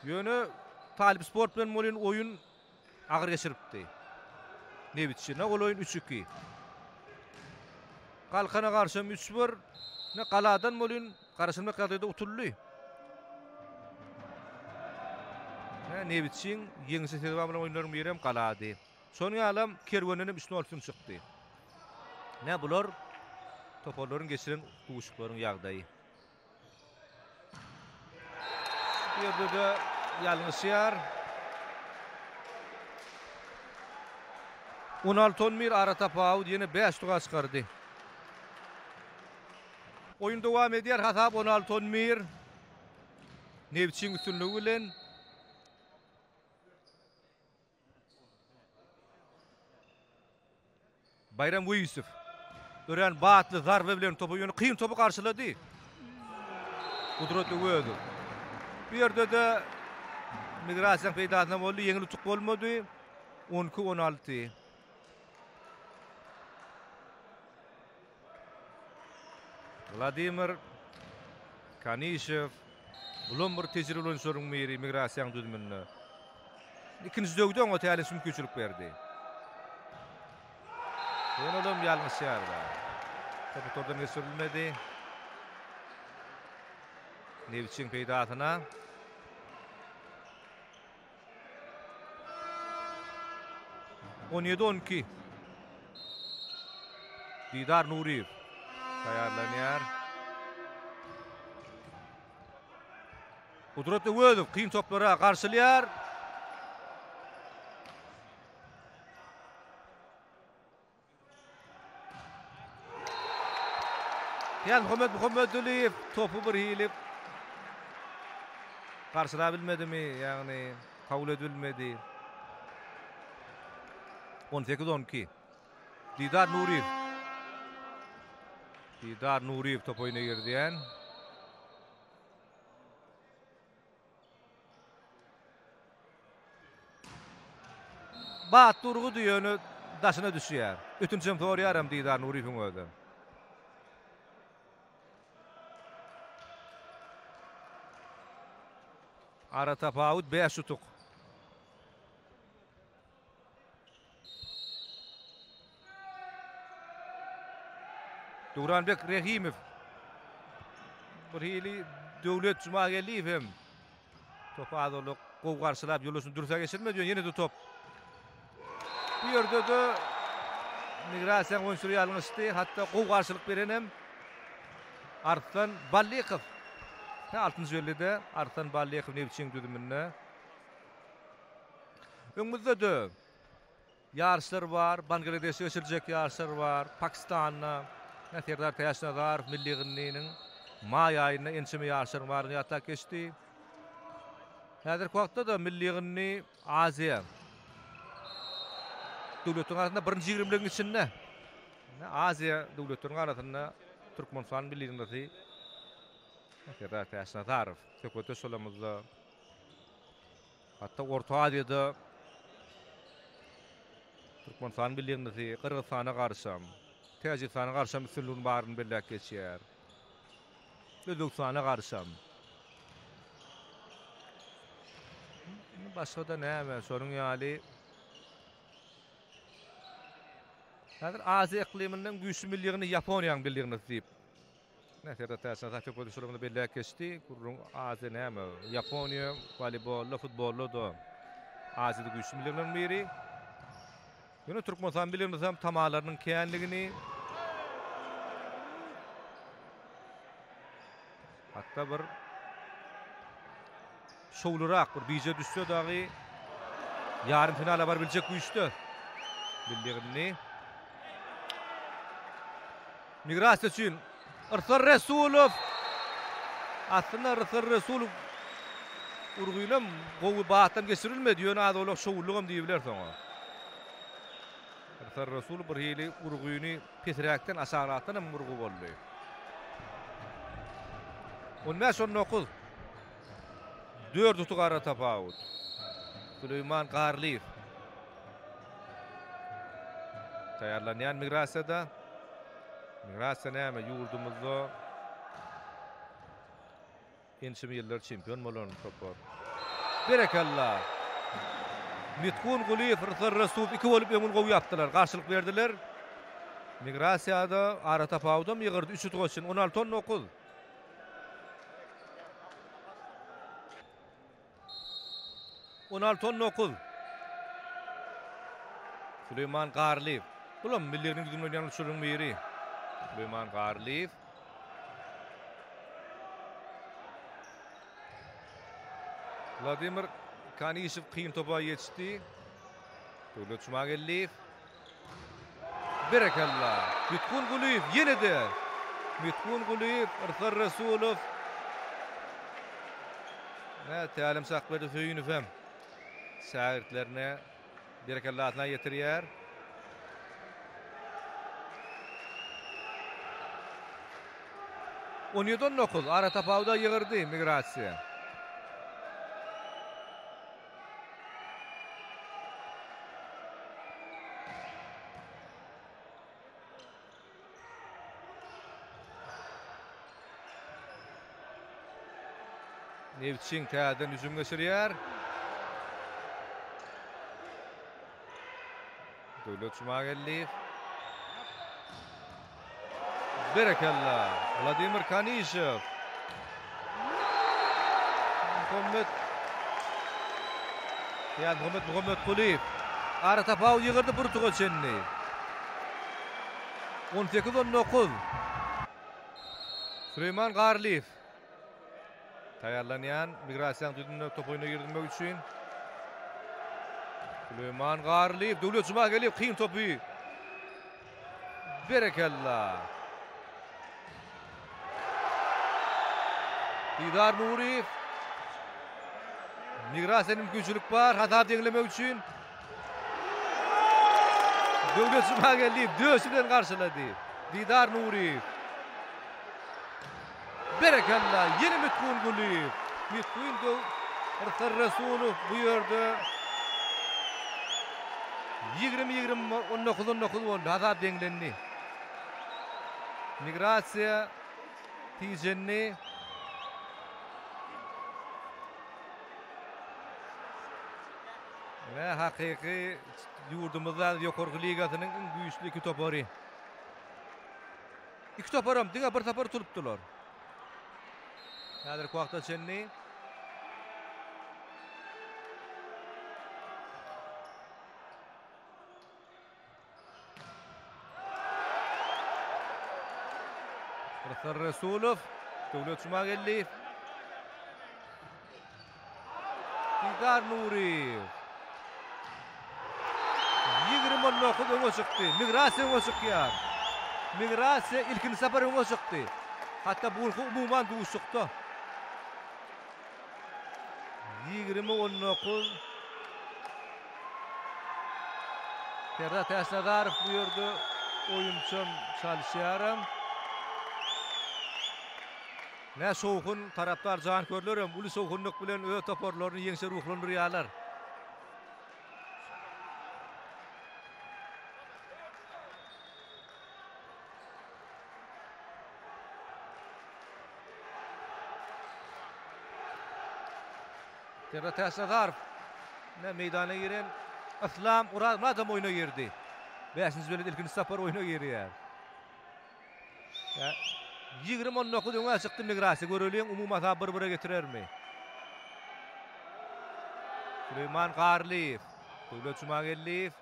Ýöne Talyp sport bilen bolýan oýun agyr geçiripdi. Nebitçi ne ol oýun 3-2. Galkana garşy hem 3-1, ne Galadan bolýan Garaşylmadyk ýagdaýda utuldy. Hä, Nebitçiň ýeňişe sezewar bolan oýunlaryň biri hem Galady. Şonuň ýalam Kerwenden hem 3-0 üstün çykdy. Nä bular toparlaryň geçiren duşuşyklaryň ýagdaýy. Bu ýerde-de ýalňyşýar. 16 11 ara tapawut ýene 5 utuga çykardy. Oýun dowam edýär. Hasap 16 11. Nebitçiň üstünligi bilen Baýram Weýisow örän batly zarba bilen topy ýöne kyn topy garşylady. Gudrat Öwezow. Bu ýerde-de migrasiýanyň peýdasyna boldy, ýeňil utuk bolmady. 12-16. Wladimir Kanişew bulam bir tejribeli oýunçylaryň biri migrasiýanyň düzüminde. Ikinji döwde oňa tälimçi mümkinçilik berdi. Ýöne olam ýalňyşýardy. Topy tordan geçirilmedi. Nebitçiň peýdasyna. 17 12. Didar Nuriýew taýýarlanýar. Gudrat Öwezow kyn toplara garşylaýar. Ýazmuhammet Muhammedulyýew topy bir hili garşylap bilmedimi, ýagny kabul edilmedi. 18-12. Didar Nuriýew. Didar Nuriýew top oýuna girdýän. Bat urgudy ýöne daşyna düşýär. Ötünçem soraýaram Didar Nuryýewiň özi. Ara tapawut 5 utuk. Döwranbek Rehimow bir hili Döwlet Jumageldiýew hem topy az-owlak gowy garşylap ýoldaşyny dürse geçirmedi ýöne ýene-de top. Bu ýerde-de migrasiýanyň oýunçylary ýalňyşdy. Hatda gowy garşylyk beren hem Arslan Ballykow. Altynjy bellide Arslan Ballykow Nebitçiň düzüminde. Öňümizde-de ýaryşlar bar. Bangladeşde geçiriljek ýaryşlar bar. Pakistanda Serdar Täçnazarow milli ýygyndynyň maý aýynda ençeme ýaryşlaryň bardygyny ýatlap geçdi. Häzirki wagtda-da milli ýygyndy Aziýa döwletleriniň arasynda birinji ýigrimligiň içinde. Aziýa döwletleriniň arasynda Türkmenistan milli ýygyndysy Serdar Täçnazarow söhbetdeş bolanymyzda Hatda Orta Aziýada Türkmenistanyň milli ýygyndysy Gyrgyzystana garşam, Täjigistana garşam üstünligiň baryny belläp geçýär. Özbegistana garşam. Indi başga-da näme, şonuň ýaly Häzir Aziýa yklymyndan güýçli milli ýygyndy Ýaponiýanyň milli ýygyndysy diýip Ine, Serdar Täçnazarow söhbetdeşligimizde belläp geçdi. Gürrüň Aziýa näme? Ýaponiýa woleýbolda, futbolda-da Aziýada güýçli millerleriň biri. Ýöne Türkmenistan millerimiz hem tamalarynyň känligini hatda bir şowlurak bir bije düşse dagy ýarym finala baryp biljek güýçde milligini. Migrasiýa üçin Rysgal Resulow. Aslynda Rysgal Resulow urgynam gowy batdan geçirilmedi, ýöne az-owlak şowlulygam diýibiler soňa. Rysgal Resulow bir hili urgyny pesräkden, aşagrakdan hem urgy boldy. 15 19. 4 utuk ara tapawut. Süleýman Garlyýew. Taýýarlanýan migrasiýada migrasiýa näme ýurdumyzda ençeme ýyllar çempion bolan topar. Berekella. Mitgun Gulyýew, Rysgal Resulow iki bolup öňüni gowy ýapdylar. Garşylyk berdiler. Migrasiýada ara tapawudam ýygyrdy. 3 utuga çenli 16-19. 16 19. Süleýman Garlyýew. Bulam milli düzüminde oýnaýan uçuryň biri. Süleýman Garlyýew. Wladimir Kanişew kyn topa ýetişdi. Döwlet Jumageldiýew. Berekella! Mitgun Gulyýew ýene-de! Mitgun Gulyýew, Yrsar Resulow. Ine, tälim Sakberdi Söýünow hem şägirtlerine berekellasyny ýetirýär. 17 19 ara tapawuda ýygyrdy migrasiýa. Nebitçiň täzeden hüjüm geçirýär. Döwlet Jumageldiýew. Berekella! Wladimir Kanişew. Muhammet Ýazmuhammet Muhammetgulyýew. Ara tapawut ýygyrdy bir utuga çenli. 18 19. Süleýman Garlyýew. Taýýarlanýan migrasiýanyň düzümine top oýuna girizmek üçin. Süleýman Garlyýew, Döwlet Jumageldiýew kyn topy. Berekella. Didar Nuryýew. Migrasiýa mümkinçilik bar hasap deňlemek üçin. Döwlet Jumageldiýew döşi bilen garşylady. Didar Nuryýew. Berekella, ýene Mitgun Gulyýew. Mitgun döw Rysgal Resulow bu ýerde 20 20 19 19 boldy. Hasap deňlendi. Migrasiýa tijendi. Ne hakyky ýurdumyzda ýokarky ligasynyň iň güýçli iki topary. Iki toparam diňe bir sapar utulypdylar. Häzirki wagta çenli Rysgal Resulow, Döwlet Jumageldiýew. Didar Nuryýew. 29 öňe çykdy. Migrasiýa öňe çykýar. Migrasiýa ilkinji sapar öňe çykdy. Hatda bu günki umuman duşuşykda. 20-19 Serdar Täçnazarow bu ýerde oýunçam çalyşýaram. Ne şowhun, tarapdar janköýerlerem uly şowhunlyk bilen öz toparlaryny ýeňşe ruhlandyrýarlar. Serdar Täçnazarow ne meýdana giren Yslam Orazmyradam oýna girdi. Bäşinji bölümde ilkinji sapar oýna girýär. 20 19 öňe çykdy Migrasiýa. Göreliň umumy hasap bir-bire getirermi? Süleýman Garlyýew, Döwlet Jumageldiýew.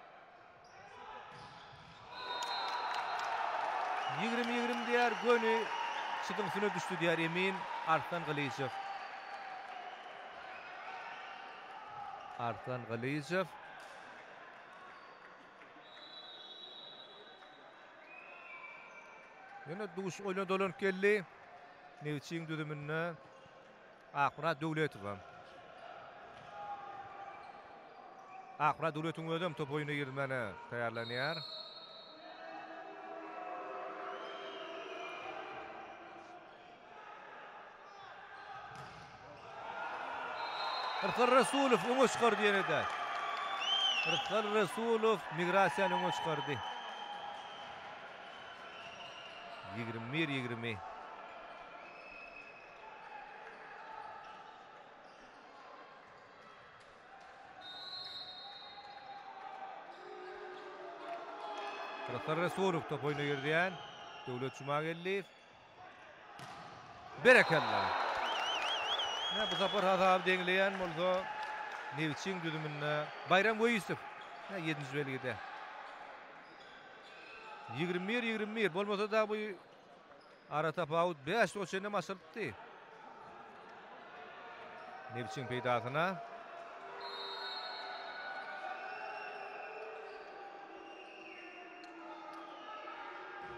20 20 diýär, göni çyzyň üstüne düşdi diýär emin Arslan Gylyjow. Arslan Gylyjow. Ýene duş oýna dolanyp geldi. Nebitçiň düzüminde Akmyrat Döwletow. Akmyrat Döwletowyň özem top oýuna girmäne taýýarlanýar. Rysgal Resulow öňe çykardy ýene-de. Rysgal Resulow migrasiýany öňe çykardy. 21 20. Rysgal Resulow top oýuna girýän. Döwlet Jumageldiýew. Berekella! Ine, bu sapar hasaby deňleýän bolsa Nebitçiň düzüminde Baýram Weýisow. Ine, ýedinji belgide. 21, 21. Bolmasa-da bu ara tapawut 5 utuga çenli açylypdy. Nebitçiň peýdasyna.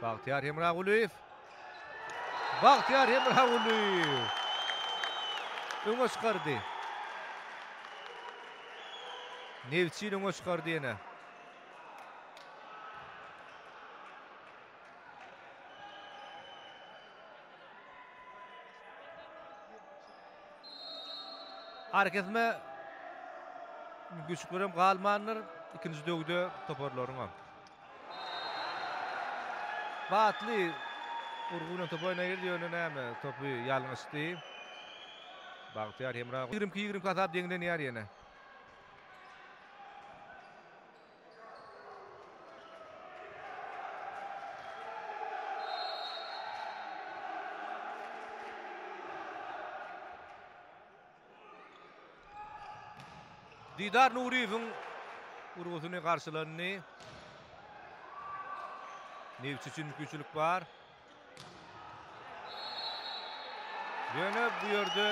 Bagtyýar Hemragulyýew. Bagtyýar Hemragulyýew. Öňe çykardy. Nebitçini öňe çykardy ýene. Arakesme mümkinçiliklerem galmandyr. Ikinji döwde toparlaryň. Batly urgy bilen top oýna girdi, ýöne näme, topy ýalňyşdy. Bagtyýar Hemra 22 22 hasap deňlenýär ýene. Didar Nuryýewiň urgusyny garşylandy. Nebitçi üçin mümkinçilik bar. Ýöne bu ýerde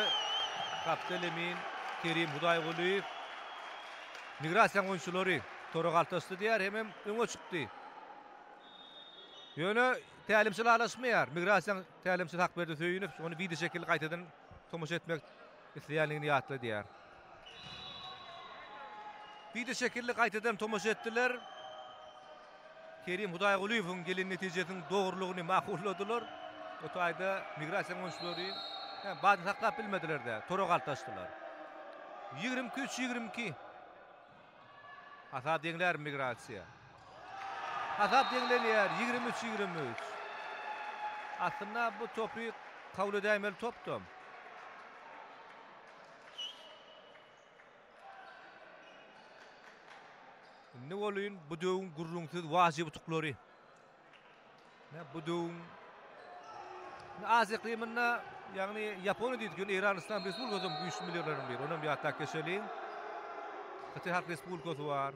gapdal emin Kerim Hudaýgulyýew migrasiýanyň oýunçylary tora galtaşdy diýýär hemem öňe çykdy. Ýöne tälimçi ylalaşmaýar. Migrasiýanyň tälimçisi Hakberdi Söýünow ony wideo şekilli gaýtadan tomaşa etmek isleýändigini ýatladýar. Wideo şekilli gaýtadan tomaşa etdiler. Kerim Hudaýgulyýewiň gelen netijesiniň dogrulygyny makulladylar. Bu taýda migrasiýanyň oýunçylary badyny saklap bilmediler-de, tora galtaşdylar. 22 3 22. Hasap deňlär migrasiýa. Hasap deňlenýär 23 23. Aslynda bu topy kabul edäýmeli topdam. Indi welin bu döwüň gürrüňsiz wajyp utuklary. Ne bu döwüň Aziýa yklymynda, ýagny Ýaponiýa diýdik, ýöne Eýran Yslam Respublikasy hem güýçli millilerleriň biri. Onam ýatlap geçeliň. Hytaý Halk Respublikasy bar.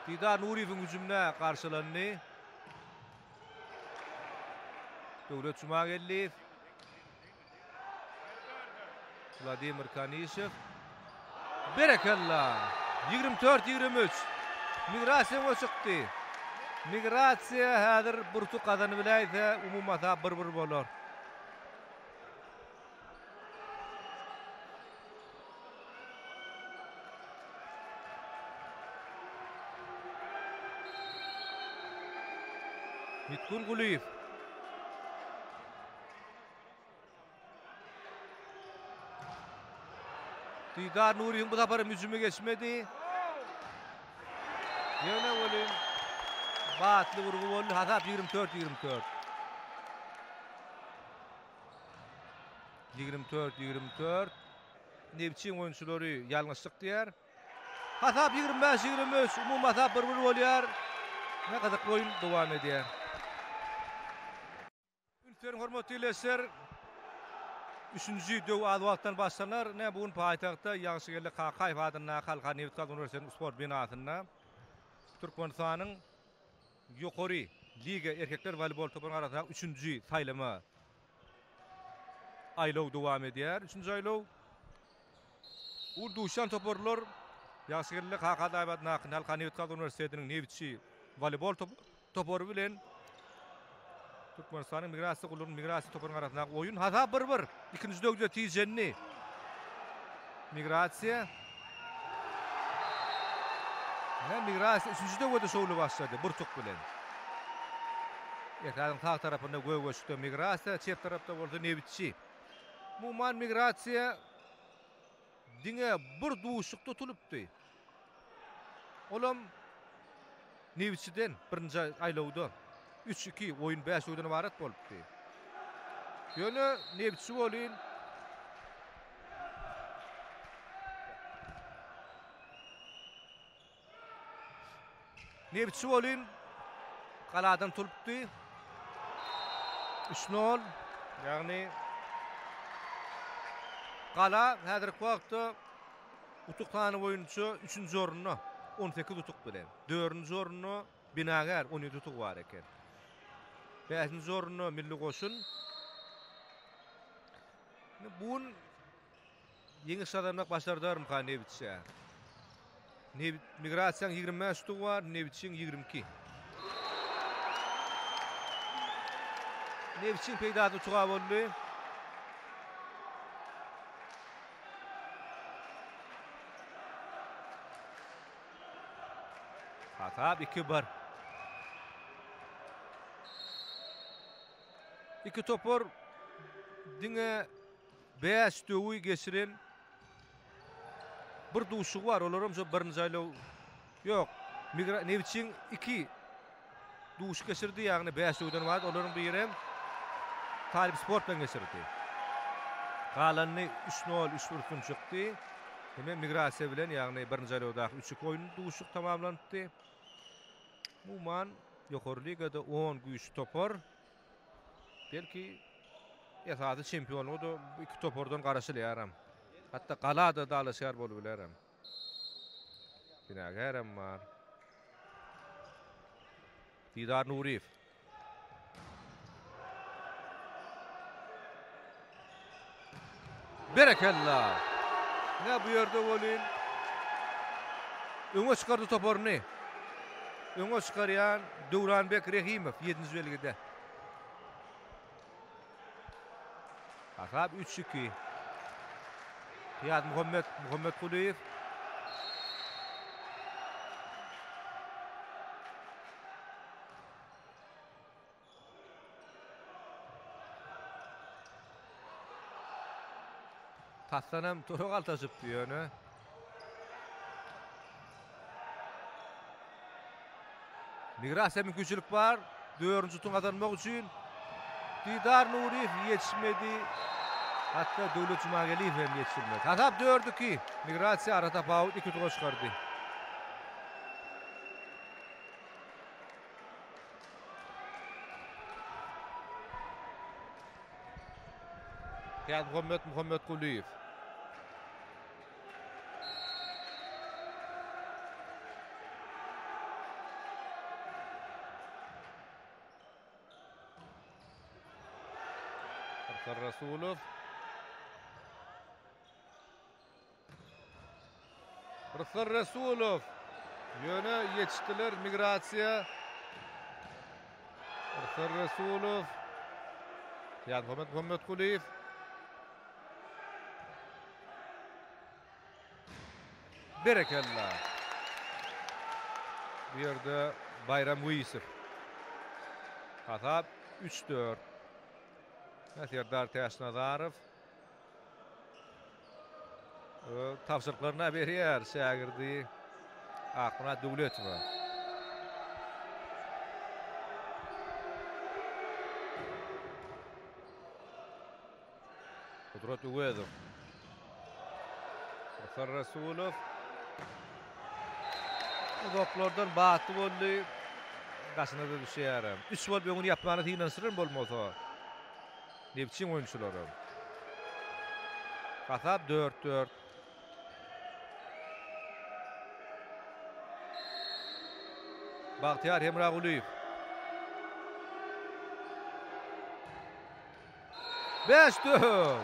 Didar Nuryýewiň hüjümine garşylandy. Döwlet Jumageldiýew. Wladimir Kanişew. Berekella! 24 23. Migrasiýa öňe çykdy. Migrasiýa häzir bir utuk gazanyp biläýse, umumy hasap 1-1 bolar. Mitgul Gulyýew. Didar Nuryň bu sapar hüjümi geçmedi. Ýöne welin batly urgy boldy. Hasap 24-24. 24-24. Nebitçiň oýunçylary ýalňyşlyk diýär. Hasap 25, 23, umumy hasap 1-1 bolýar. Ne gyzykly oýun dowam edýär. Üns beriň hormatly ildeşler. Üçünji döw az wagtdan başlanar. Ine bu gün paýtagtda Ýagşygeldi Kakaýew adyndaky Halkara nebitgaz uniwersitetiniň sport binasynda Türkmenistanyň ýokary liga erkekler woleýbol toparynyň arasyndaky üçünji saýlama aýlaw dowam edýär. Üçünji aýlaw Uly duşýan toparlar Ýagşygeldi Kakaýew adyndaky Halkara nebitgaz uniwersitetiniň nebitçi woleýbol topary bilen Türkmenistanyň Migrasiýa gullugynyň Migrasiýa toparynyň arasyndaky oýun hasap 1-1. Ikinji döwde tijendi. Migrasiýa Ne Migrasiýa üçünji döwde şowly başlady bir tuk bilen. Ekranyň sag tarapynda gögeçde Migrasiýa, çep tarapda bolsa Nebitçi. Umuman Migrasiýa diňe bir duşuşykda utulypdy. Olam Nebitçiden birinji aýlawda üç-iki, oýun bäş döwden ybarat bolupdy. Ýöne Nebitçi welin Nebitçi welin galadan tulypdy. 3-0, ýagny gala häzirki wagtda Utuk sany boýunça üçünji orunda 18 utuk bilen, dördünji orunda Binagär 17 utugy bar eken. Bäşinji orunda Milli goşun. Bu gün ýeňiş gazanmak başardarmyka Nebitçä? Nebit Migrasiýanyň 25 utugy bar, Nebitçiň 22. Nebitçiň peýdasyna utuga boldy. Hasap 2-1. Iki topar diňe 5 döwi geçiren bir duşuşygy bar. Olaram şo birinji aýlaw ýok. Migra Nebitçiň 2 duşuşyk geçirdi, ýagny 5 döwden ybarat. Olaryň biri hem Talyp Sport bilen geçirdi. Galanyny 3-0, 3-1 üstün çykdy. Hemem Migrasiýa bilen, ýagny birinji aýlawdaky 3-2 oýun duşuşyk tamamlanypdy. Umuman, ýokary ligada 10 güýçli topar. Belki esasy çempionlyga-da bu iki topardan garaşylýaram. Hatda gala-da dalaşgär bolup bilerem. Binagärem bar. Didar Nuryýew. Berekella! Ne bu ýerde welin öňe çykardy toparyny. Öňe çykarýan Döwranbek Rehimow ýedinji belgide. Hasap 3-2. Kyýazmuhammet Muhammetgulyýew. Tasdanam tora galtaşypdy ýöne. Migrasiýa mümkinçilik bar. Dördünji utuny gazanmak üçin Didar Nuryýew ýetişmedi. Hatda Döwlet Jumageliýew hem ýetişilmedi. Hasap 4-2. Migrasiýa ara tapawut 2 utuga çykardy. Täzmuhammet Muhammetgulyýew. Arslan Rasulow. Rysgal Resulow. Ýöne ýetişdiler migrasiýa. Rysgal Resulow. Ýazmuhammet Muhammetgulyýew. Berekella. Bu ýerde Baýram Weýisow. Hasap 3-4. Serdar Täçnazarow. Tabşyryklaryny berýär şägirdi Akmyrat Döwletowa. Gudrat Öwezow. Rysgal Resulow. Uzaklardan batly boldy. Daşyna-da düşýär. Üç bolup öňüni ýapmana synanyşdyran bolmasa. Nebitçiň oýunçylary. Hasap 4-4. Bagtyýar Hemragulyýew. 5-4.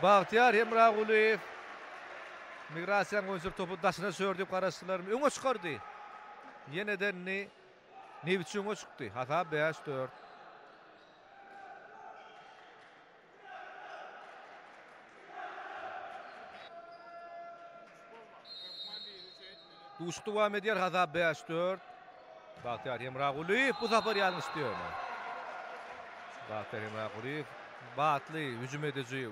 Bagtyýar Hemragulyýew. Migrasiýanyň oýunçylary topy daşyna düşer diýip garaşdylar. Öňe çykardy. Ýene-de indi Nebitçi öňe çykdy. Hasap 5-4. Duşuşyk dowam edýär. Hasap 5-4. Bagtyýar Hemragulyýew bu sapar ýalňyşdy ýöne. Bagtyýar Hemragulyýew batly hüjüm ediji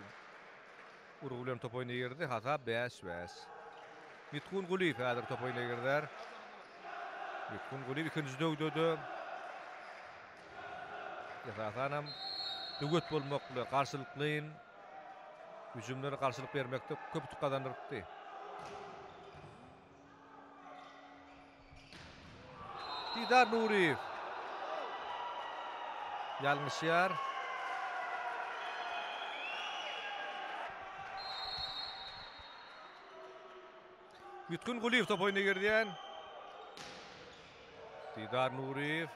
urgy bilen top oýna girdi. Hasap 5-5. Mitgun Gulyýew häzir top oýna girder. Mitgun Gulyýew ikinji döwde-de Esasanam böwet bolmak bilen garşylyklaýyn hüjümlere garşylyk bermekde köp utuk gazandyrypdy. Didar Nuryýew ýalňyşýar. Ýutgun Gulyýew top oýuna girýän. Didar Nuryýew.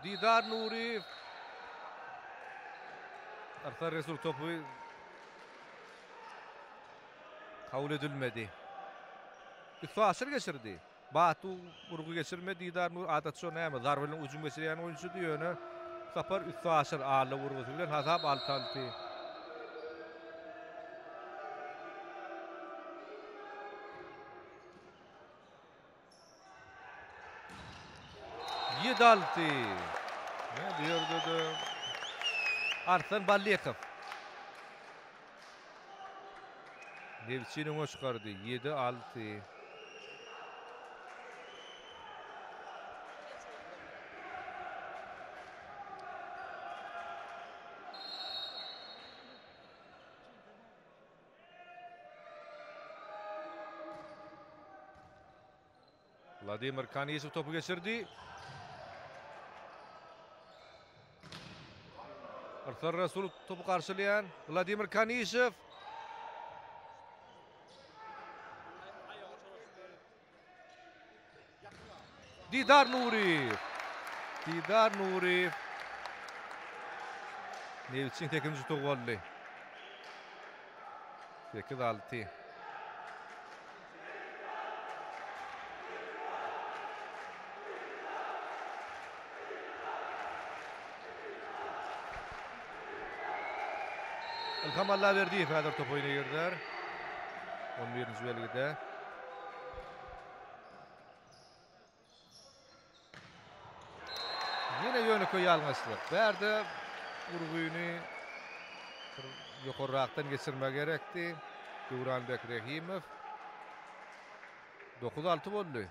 Didar Nuryýew. Arslan Resul topy kabul edilmedi. Üstaşyr geçirdi. Batly urgy geçirme Didar Nur adatça näme zarba bilen hüjüm geçirýän oýunçydy ýöne bu sapar üstaşyr alla urgusy bilen hasap 6-6. 7-6. Ne bu ýerde-de Arslan Ballykow. Nebitçini öňe çykardy. 7-6. Wladimir Kanisow topy geçirdi. Arslan Resulov topy garşylaýan. Wladimir Kanisow. Didar Nuryýew. Didar Nuryýew. Nebitçiň 8-nji utugy boldy. 8-6. Ilham Allaberdiýew häzir top oýuna girder. 11-nji belgide. Ýene ýönekeý ýalňyşlyk. Bärde urgyny ýokarrakdan geçirmek gerekdi. Döwranbek Rehimow. 9-6 boldy.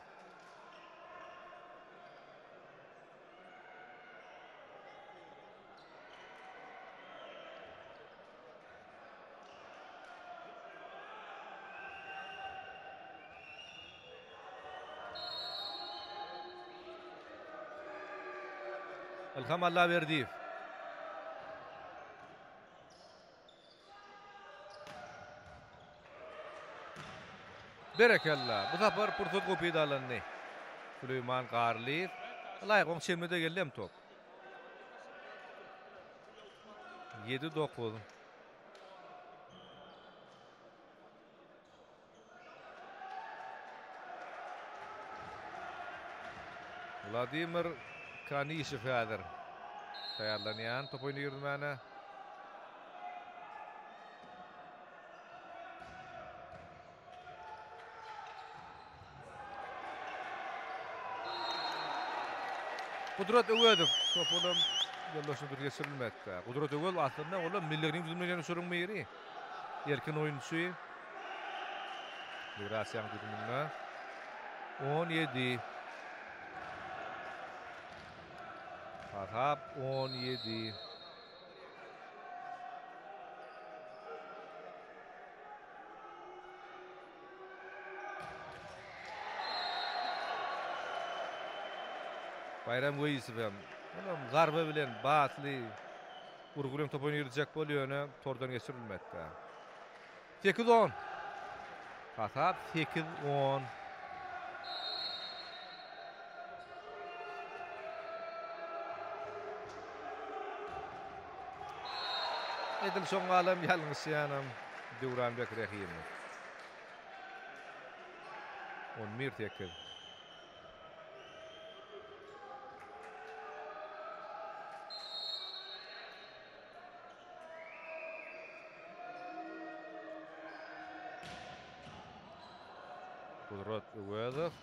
Ilham Allaberdiýew. Berekella. Bu sapar pursat gowy peýdalandy. Süleýman Garlyýew. Ylaýyk oň çemine-de geldi hem top. 7-9. Wladimir Kanişew häzir taýýarlanýan top oýny girizmäne. Gudrat Öwezow top olam ýoldaşyna dürs geçirilmedi. Gudrat Öwezow aslynda olam milli düzümine gelen uçuryň biri. Erkin oýunçy. Migrasiýanyň düzüminde 17. Hasap 17. Baýram Weýisow hem olam zarba bilen batly urgy bilen top oýna girjek bolýar, ýöne tordan geçirilmedi. 8-10. Hasap 8-10. Edil şoň galam ýalňyşýanam Döwranbek Rehimow. 11-8. Gudrat Öwezow.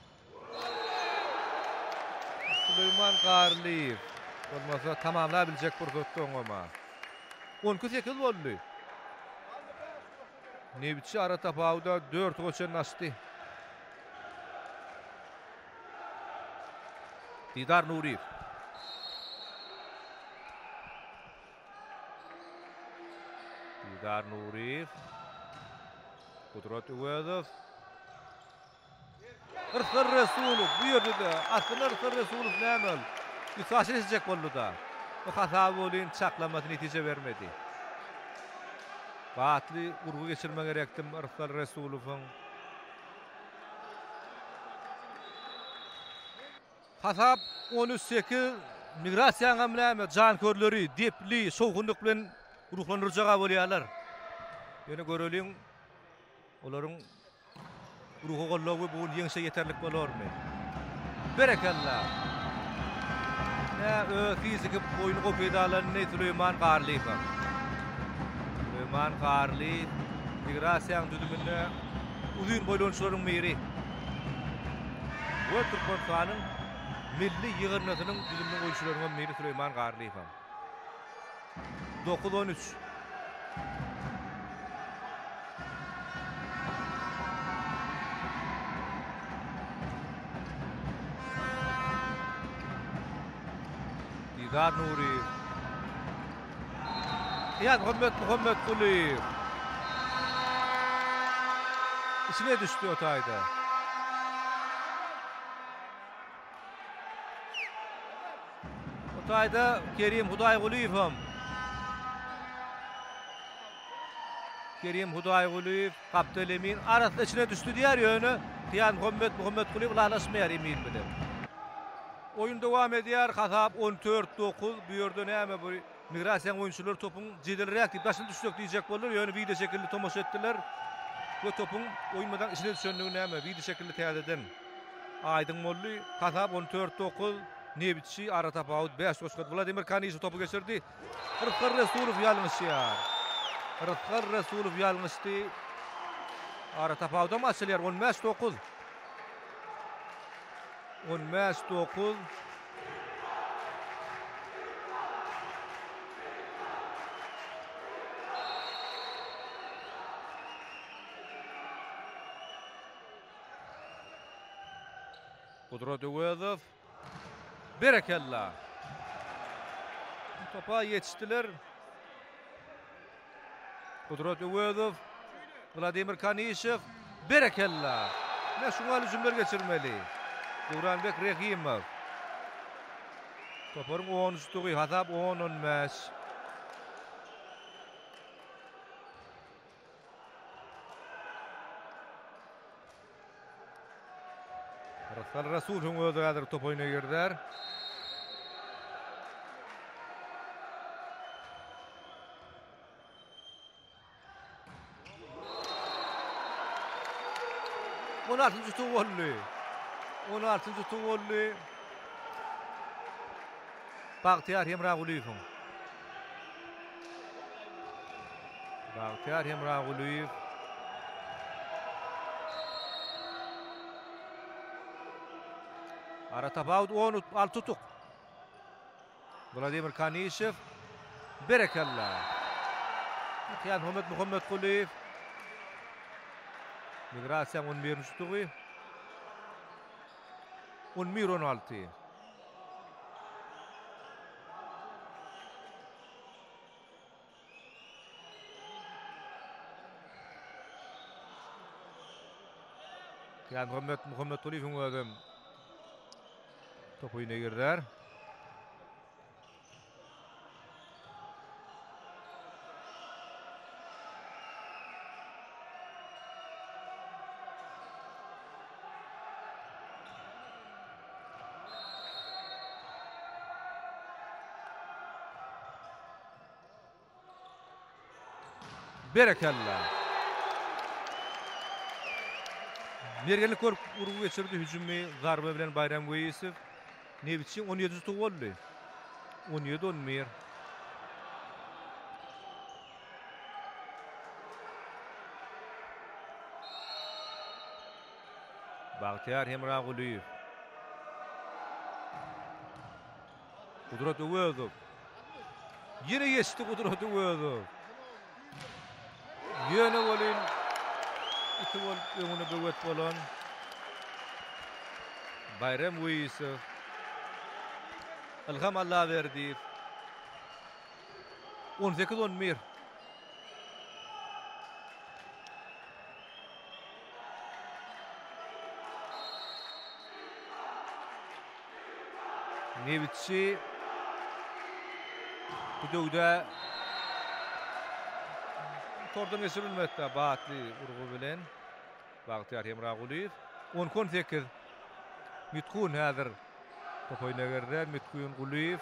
Süleýman Garlyýew. Bolmasa tamamlap biljek pursatda oňama. 12-8 boldy. Nebitçi ara tapawuda 4 uga çenli açdy. Didar Nuryýew. Didar Nuryýew. Gudrat Öwezow. Yrsgal Resulow bu ýerde-de aslynda Yrsgal Resulow näme ol? Üstaşyr etjek boldy-da. Bu hasaby welin çaklamasy netije bermedi. Batly urgy geçirme gerekdim Yrsgal Resulowyň. Hasap 13-8 Migrasiýaňam näme jankörleri depli şowhunlyk bilen ruhlandyrjaga bolýarlar. Ýöne göreliň olaryň. Ruhy goldawy bu gün ýeňşe ýeterlik bolarmy? Berekella! Ine, öz fiziki oýny gowy peýdalandy Süleýman Garlyýew. Süleýman Garlyýew migrasiýanyň düzüminde uzyn boýly oýunçylaryň biri. We Türkmenistanyň milli ýygyndysynyň düzüminiň oýunçylarynyň biri Süleýman Garlyýew. 9-13. Didar Nuryýew. Nyýazmuhammet Muhammetgulyýew. Içine düşdi o taýda. Bu taýda Kerim Hudaýgulyýew hem. Kerim Hudaýgulyýew gapdal emin arasynda içine düşdi diýýär, ýöne Kyýanmuhammet Muhammetgulyýew ylalaşmaýar emin bilen. Oýun dowam edýär, hasap 14, 9. Bu ýerde näme bu migrasiýanyň oýunçylary topuň jedelräk diýip daşyna düşsek diýjek boldular, ýöne wideo şekilli tomaşa etdiler we topuň oýunmadan içine düşenligi näme wideo şekilli täzeden Aýdyň boldy. Hasap 14, 9. Nebitçi ara tapawut 5 goşgady. Wladimir Kanişew topy geçirdi. Rysgal Resulow ýalňyşýar. Rysgal Resulow ýalňyşdy. Ara tapawudam açylýar. 15, 9. 15, 9. Gudrat Öwezow. Berekella. Topa ýetişdiler. Gudrat Öwezow. Wladimir Kanişew. Berekella. Ne şuňa hüjümler geçirmeli. Döwranbek Rehimow. Toparyň 10 utugy hasap 10-15. Rysgal Rasulowyň özi häzir top oýuna girder. On altynjy utuk boldy. On altynjy utuk boldy. Bagtyýar Hemragulyýewiň. Bagtyýar Hemragulyýew. Ara tapawut 16 utuk. Wladimir Kanişew. Berekella. Kyýanmuhammet Muhammetgulyýew. Migrasiýanyň 11-nji utugy. 11-16. Ýazmuhammet Muhammetgulyýewiň özem top oýuna girder. Berekella. Mergenlik görüp urgy geçirdi. Hüjümi zarba bilen Baýram Weýisow. Nebitçiň 17 utugy boldy. 17-11. Bagtyýar Hemragulyýew. Gudrat Öwezow. Ýene geçdi Gudrat Öwezow. Ýöne welin iki bolup öňüne böwet bolan Baýram Weýisow. Ylham Allaberdiýew. 18-11. Nebitçi bu döwde tordan geçirilmekde batly urgy bilen Bagtyýar Hemragulyýew 12-18 Mitkun häzir top oýna girdi. Mitkun Gulyýew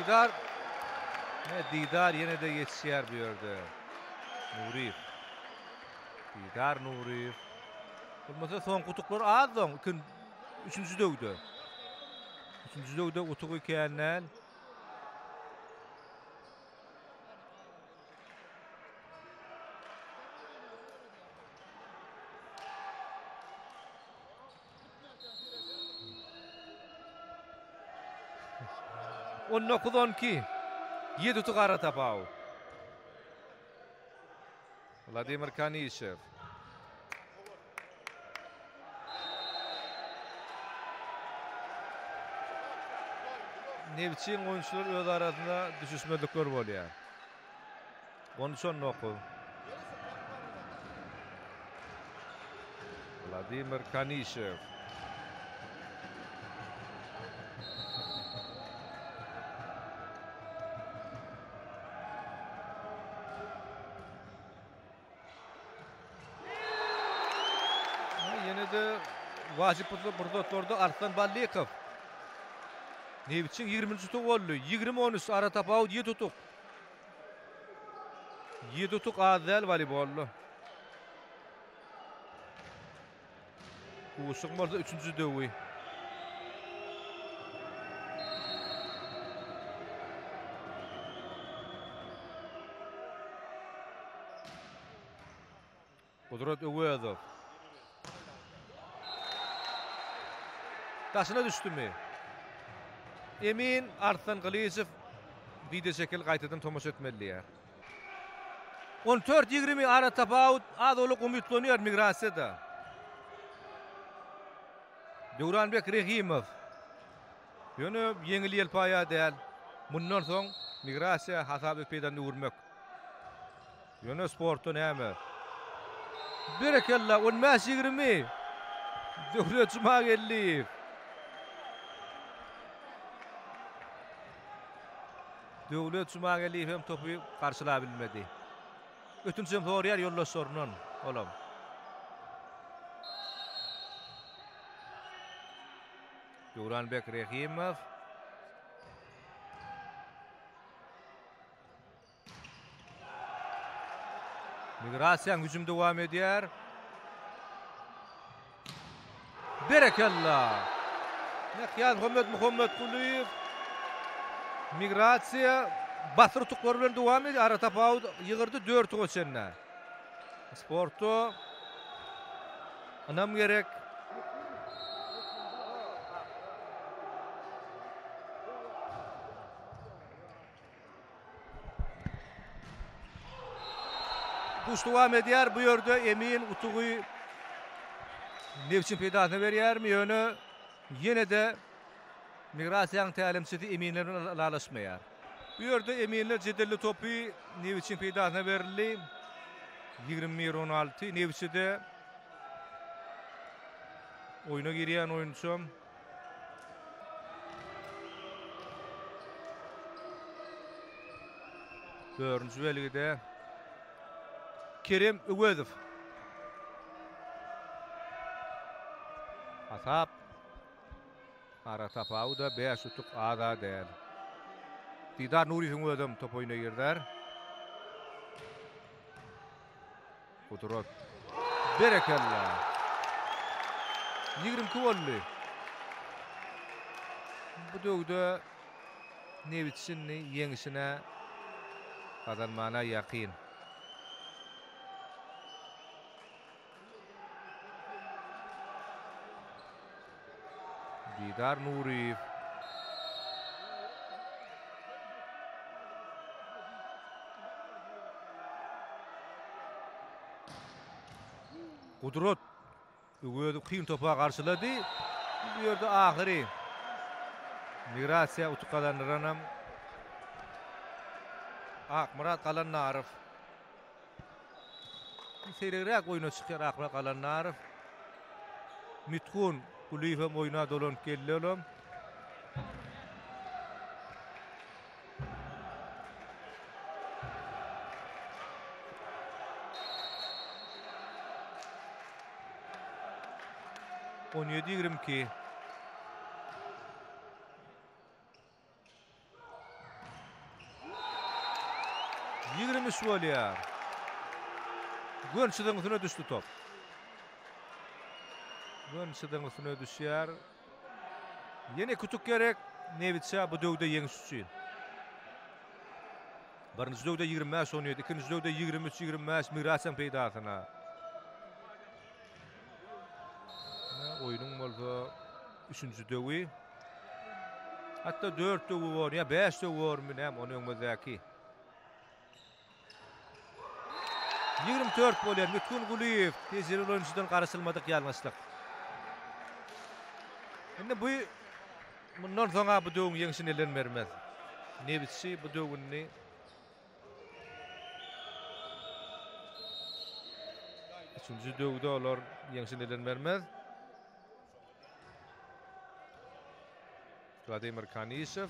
Didar Ne Didar ýene-de ýetişýär bu ýerde. Nuryýew. Didar Nuryýew. Bolmasa soňky utuklar az soň ikin üçünji döwde. Üçünji döwde utugy kän däl. 19 12. Ýedi utuk ara tapawut. Wladimir Kanişew. Nebitçiň oýunçylary öz arasynda düşüşmezlikler bolýar. 13 19. Wladimir Kanişew. Ýene-de wajyp pursatlarda Arslan Ballykow. Nebitçiň 20-nji utugy boldy. 20-13 ara tapawut 7 utuk. 7 utuk az däl woleýbolda. Duşuşygyň bolsa üçünji döwi. Gudrat Öwezow. Daşyna düşdümi? Emin Arslan Gylyjow wideoşekil gaýtadan tomaşa etmeli diýýär. 14 20 ara tapawut az-owlak umytlanýar migrasiýada. Döwranbek Rehimow. Ýöne ýeňil ýelpaýa däl. Mundan soň migrasiýa hasaby peýdany öwürmek. Ýöne sportda näme? Berekella 15 20. Döwlet Jumageldiýew. Döwlet Jumageldiýew hem topy garşylabilmedi. Ötünç hem soraýar ýoldaşlaryndan olam. Döwranbek Rehimow. Migrasiýanyň hüjümi dowam edýär. Berekella! Nyýazmuhammet Muhammetgulyýew migrasiýa basyr utuklary bilen dowam edýär. Ara tapawut ýygyrdy 4 utuga çenli. Sportda ynam gerek. Duş dowam edýär. Bu ýerde emin utugy Nebitçiň peýdasyna berýärmi? Ýöne ýene-de Migrasiýanyň tälimçisi eminler bilen ylalaşmaýar. Bu ýerde eminler jedelli topy Nebitçiň peýdasyna berildi. 21 16 Nebitçide oýna girýän oýunçam. Dördünji belgide Kerem Öwezow. Hasap ara tapawuda 5 utuk aza däl. Didar Nuryýewiň özem top oýuna girder. Gudrat. Berekella. 22 boldy. Bu döwde Nebitçini ýeňişine gazanmana ýakyn. Didar Nuryýew. Gudrat Öwezow kyn topa garşylady. Bu ýerde ahyry Migrasiýa utuk gazandyranam Akmyrat Galandarow. Seýregräk oýna çykýar Akmyrat Galandarow. Mitgun Kulyýew hem oýna dolanyp geldi olam. On ýedi ýigrimi iki. 23 bolýar. Gön çyzygyň üstüne düşdi top. Gön çyzygyň üstüne düşýär. Ýene kütük gerek Nebitçä bu döwde ýeňiş üçin. Birinji döwde 25 17, ikinji döwde 23 25 Migrasiýanyň peýdasyna. Oýnuň bolsa üçünji döwi. Hatda 4 döwi bor, ýa 5 döwi bormy, näme, ony öňümizdäki. 24 bolýar. Mütgün Gulyýew tejribeli oýunçydan garaşylmadyk ýalňyşlyk. Indi bu mundan soň bu döwüň ýeňşini elden bermez. Nebitçi bu döwüni Üçünji döwde olar ýeňşini elden bermez. Wladimir Kanişew.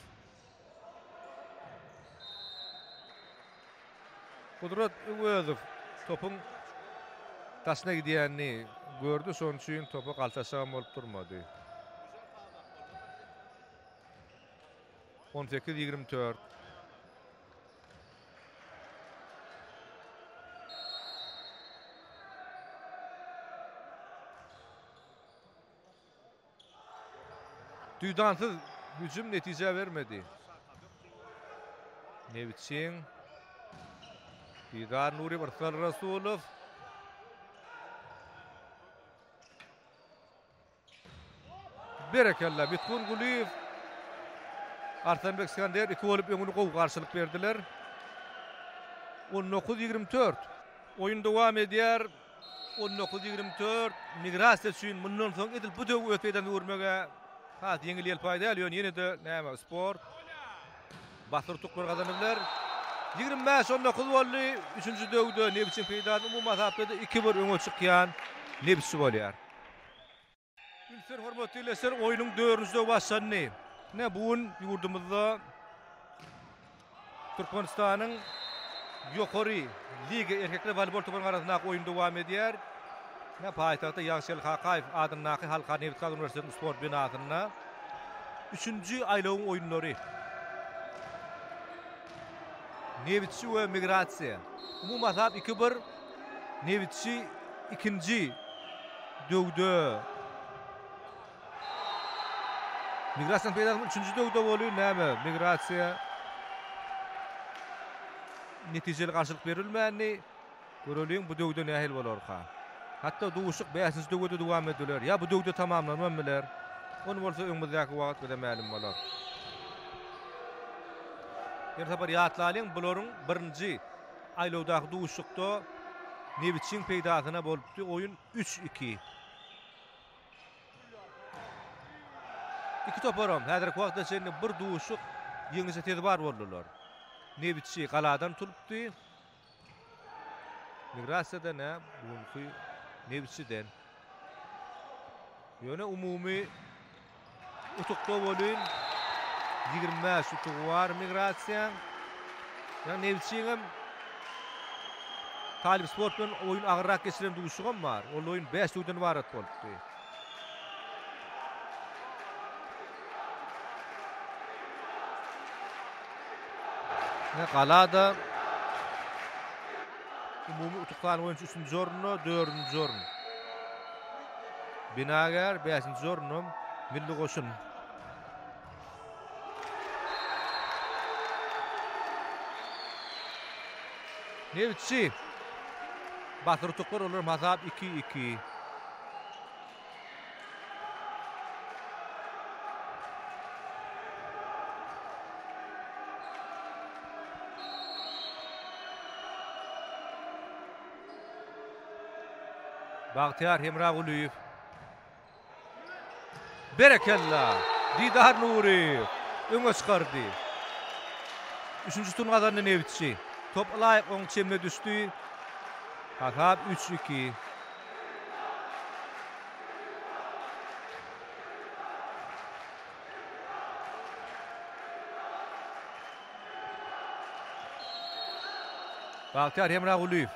Gudrat Öwezow topuň daşyna gidýänini gördi, şonuň üçin topa galtaşagam bolup durmady. 18 24. Duýdansyz hüjüm netije bermedi. Nebitçiň Didar Nuryýew, Yrsgal Rasulow. Berekella, Mitgun Gulyýew, Arslanbek Iskender iki bolup öňüni gowy garşylyk berdiler. 19-24. Oýun dowam edýär. 19-24. Migrasiýa üçin mundan soň edil bu döwi öz peýdasyna öwürmege has ýeňil-ýelpaý däl, ýöne ýene-de näme, sport batyr utuklar gazanyp biler. 25-19 boldy. Üçünji döwde Nebitçiň peýdasyna umumy hasapda-da 2-1 öňe çykýan Nebitçi bolýar. Ünsler hormatly ildeşler oýnuň dördünji döwi başlandy. Ine bu gün ýurdumyzda Türkmenistanyň ýokary liga erkekler woleýbol toparynyň arasyndaky oýun dowam edýär. Ine paýtagtda Ýagşygeldi Kakaýew adyndaky Halkara nebitgaz uniwersitetiniň sport binasynda üçünji aýlawyň oýunlary. Nebitçi we Migrasiýa. Umumy hasap 2-1. Nebitçi ikinji döwde Migrasiýanyň peýdasyna üçünji döwde boldy. Näme, Migrasiýa netijeli garşylyk berilmändi. Göreliň, bu döwde nähili bolarka. Hatda duşuşyk bäşinji döwde dowam ediler. Ýa bu döwde tamamlanybam biler. Ony bolsa öňümizdäki wagt bize mälim bolar. Ýene sapar ýatlalyň, bularyň birinji aýlawdaky duşuşykda Nebitçiň peýdasyna bolupdy oýun üç, iki. Iki toparam häzirki wagta çenli bir duşuşyk ýeňlişe sezewar boldular. Nebitçi galadan tutupdy. Migrasiýada nä bu günki Nebitçiden. Ýöne umumy utukda welin 25 utugy bar Migrasiýaň. Ýa Nebitçiňem Talyp sport bilen oýun agyrrak geçiren duşuşygam bar. Ol oýun 5 döwden ybarat bolupdy. Ne galada umumy utuk sany boýunça üçünji orunda, dördünji orun. Binagär, bäşinji orunam Milli goşun. Nebitçi. Batyr utuklar olar hasap 2-2. Bagtyýar Hemragulyýew. Berekella! Didar Nuryýew öňe çykardy. Üçünji tuny gazandy Nebitçi. Top ylaýyk oň çemine düşdi. Hasap üç-iki. Bagtyýar Hemragulyýew.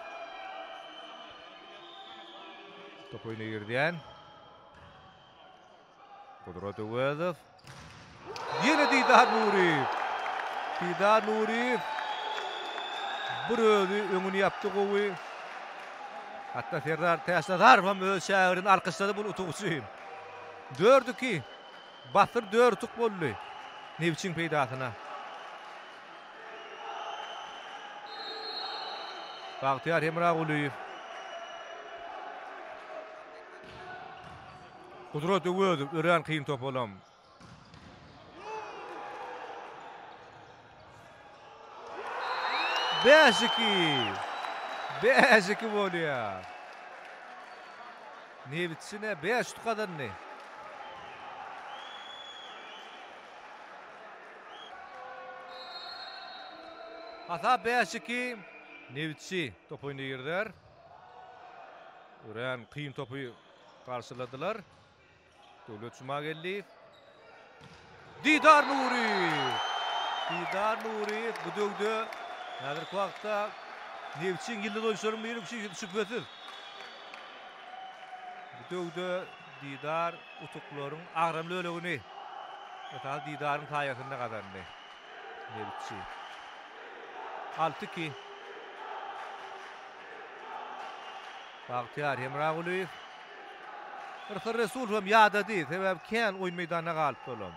Top oýuna girdýän. Gudrat Öwezow. Ýene Didar Nuryýew. Didar Nuryýew. Bir özi öňüni ýapdy gowy. Hatda Serdar Täçnazarow hem öz şägirdini alkyşlady bu utuk üçin. 4-2. Bassyr dört utuk boldy. Nebitçiň peýdasyna. Bagtyýar Hemragulyýew. Gudrat Öwezow örän kyn top olam. 5-2. 5-2 bolýar. Nebitçi-ne 5 utuk gazandy. Hasap 5-2. Nebitçi top oýuna girder. Örän kyn topy garşyladylar. Döwlet Jumageldiýew. Didar Nuryýew. Didar Nuryýew bu döwde häzirki wagtda Nebitçiň ýyldyz oýunçylarynyň biri şübhesiz. Bu döwde Didar utuklaryň agramly bölegini esasy Didaryň saýasynda gazandy. Nebitçi. 6-2. Bagtyýar Hemragulyýew. Rysgal Resulow hem ýadady, sebäbi kän oýun meýdanynda galypdy olam.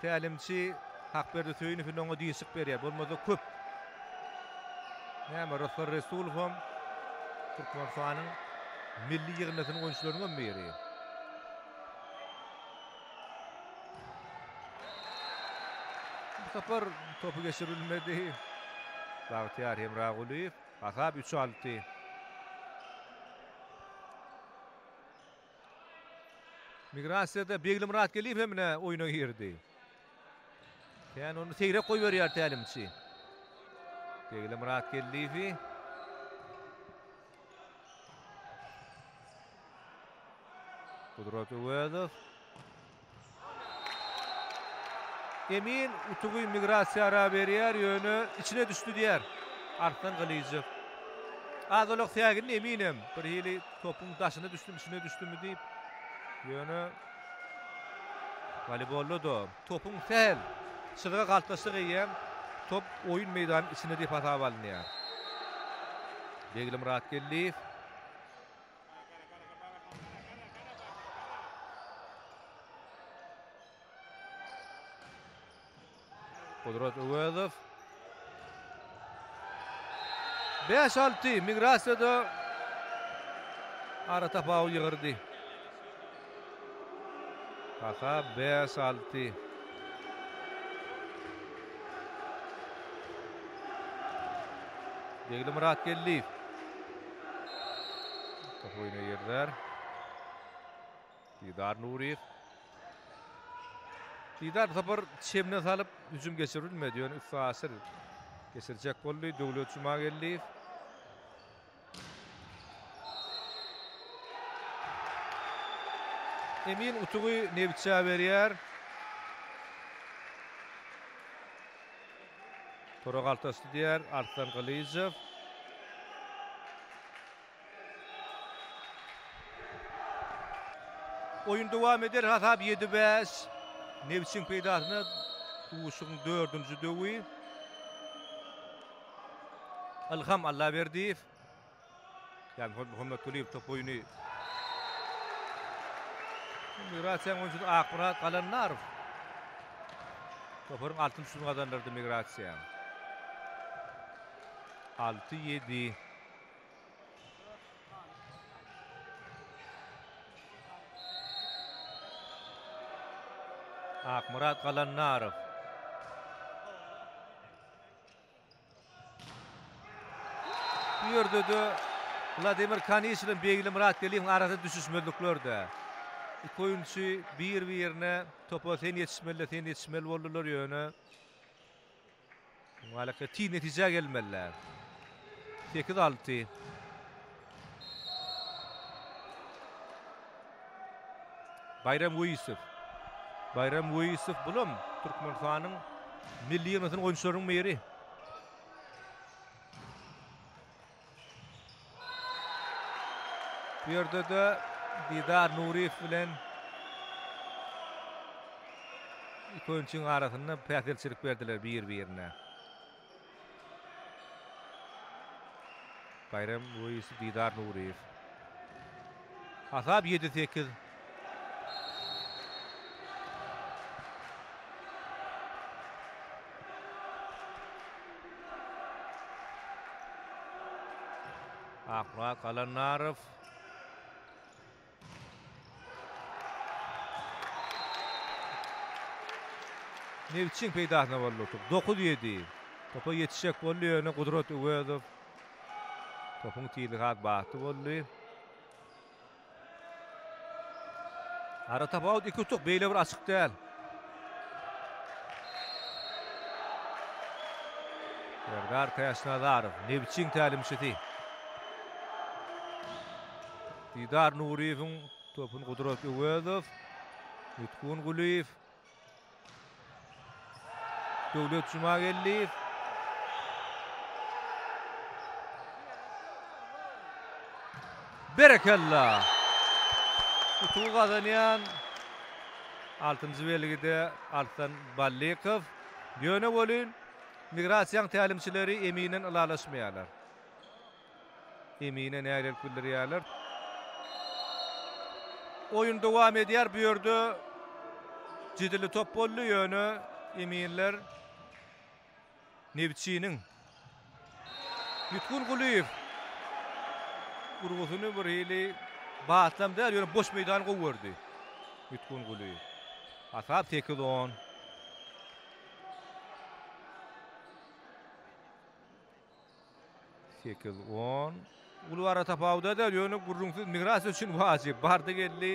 Tälimçi Hakberdi Söýünow indi oňa dişik berýär, bolmasa köp. Näme, Rysgal Resulow hem Türkmenistanyň milli ýygyndysynyň oýunçylarynyň hem biri. Bu sapar topy geçirilmedi. Bagtyýar Hemragulyýew. Hasap üç alty. Migrasiýada Begli Myratgeldiýew hem ine oýuna girdi. Kän ony seýrek goýberýär tälimçi. Begli Myratgeldiýewi. Gudrat Öwezow. Emin utugy migrasiýa berýär, ýöne içine düşdi diýär Arslan Gylyjow. Az-owlak sägindi Eminem, bir hili topuň daşyna düşdüm, içine düşdümi diýip. Ýöne woleýbolda-da topuň sähel çyzyga galtaşsa eýýäm top oýun meýdanyň içinde diýip hasaba alynýar. Begli Myratgeldiýew. Gudrat Öwezow. 5-6 migrasiýada ara tapawut ýygyrdy. Hasap 5-6. Begli Myratgeldiýew. Top oýuna girdiler. Didar Nuryýew. Didar bu sapar çemine salyp hüjüm geçirilmedi. Ýöne üstaşyr geçirjek boldy. Döwlet Jumageldiýew. Emin utugy Nebitçä berýär. Tora galtaşdy diýýär Arslan Gylyjow. Oýun dowam eder, hasap 7-5. Nebitçiň peýdasyna duşuşygyň dördünji döwi. Ylham Allaberdiýew. Ýazmyrat Muhammetgulyýew top oýny. Migrasiýanyň oýunçysy Akmyrat Galandarow. Toparyň altyn uçuny gazandyrdy Migrasiýa. 6-7. Akmyrat Galandarow. Bu ýerde-de Wladimir Kaniş bilen Begli Myratgeldiýewiň arasynda düşüşmezlikler-de. Iki oýunçy bir-birine topa sen ýetişmeli, sen ýetişmeli boldular, ýöne Malaka tiz netijä gelmeliler. 8-6. Baýram Weýisow. Baýram Weýisow bulam Türkmenistanyň milli ýygyndysynyň oýunçylarynyň biri. Bu ýerde-de Didar Nuryýew bilen iki oýunçynyň arasynda päsgelçilik berdiler bir-birine. Baýram Weýisow, Didar Nuryýew. Hasap 7-8. Akmyrat Galandarow. Nebitçiň peýdasyna boldy utuk. 9-7. Topa ýetişjek boldy ýöne Gudrat Öwezow. Topuň tizligi has batly boldy. Ara tapawut 2 utuk beýle bir açyk däl. Serdar Täçnazarow, Nebitçiň tälimçisi. Didar Nuryýewiň topuny Gudrat Öwezow, Lütgun Gulyýew, Döwlet Jumageldiýew. Berekella! Utugy gazanýan altynjy belgide Arslan Ballykow. Ýöne welin migrasiýaň tälimçileri eminden ylalaşmaýarlar. Emine nägilelik bildirýärler. Oýun dowam edýär. Bu ýerde jedelli top boldy, ýöne eminler Nebitçiniň Ýutgun Gulyýew urgusyny bir hili batlam däl, ýöne boş meýdany gowy gördi. Ýutgun Gulyýew. Hasap 8-10. 8-10. Uly ara tapawuda däl, ýöne gürrüňsiz migrasiýa üçin wajyp. Bardy geldi.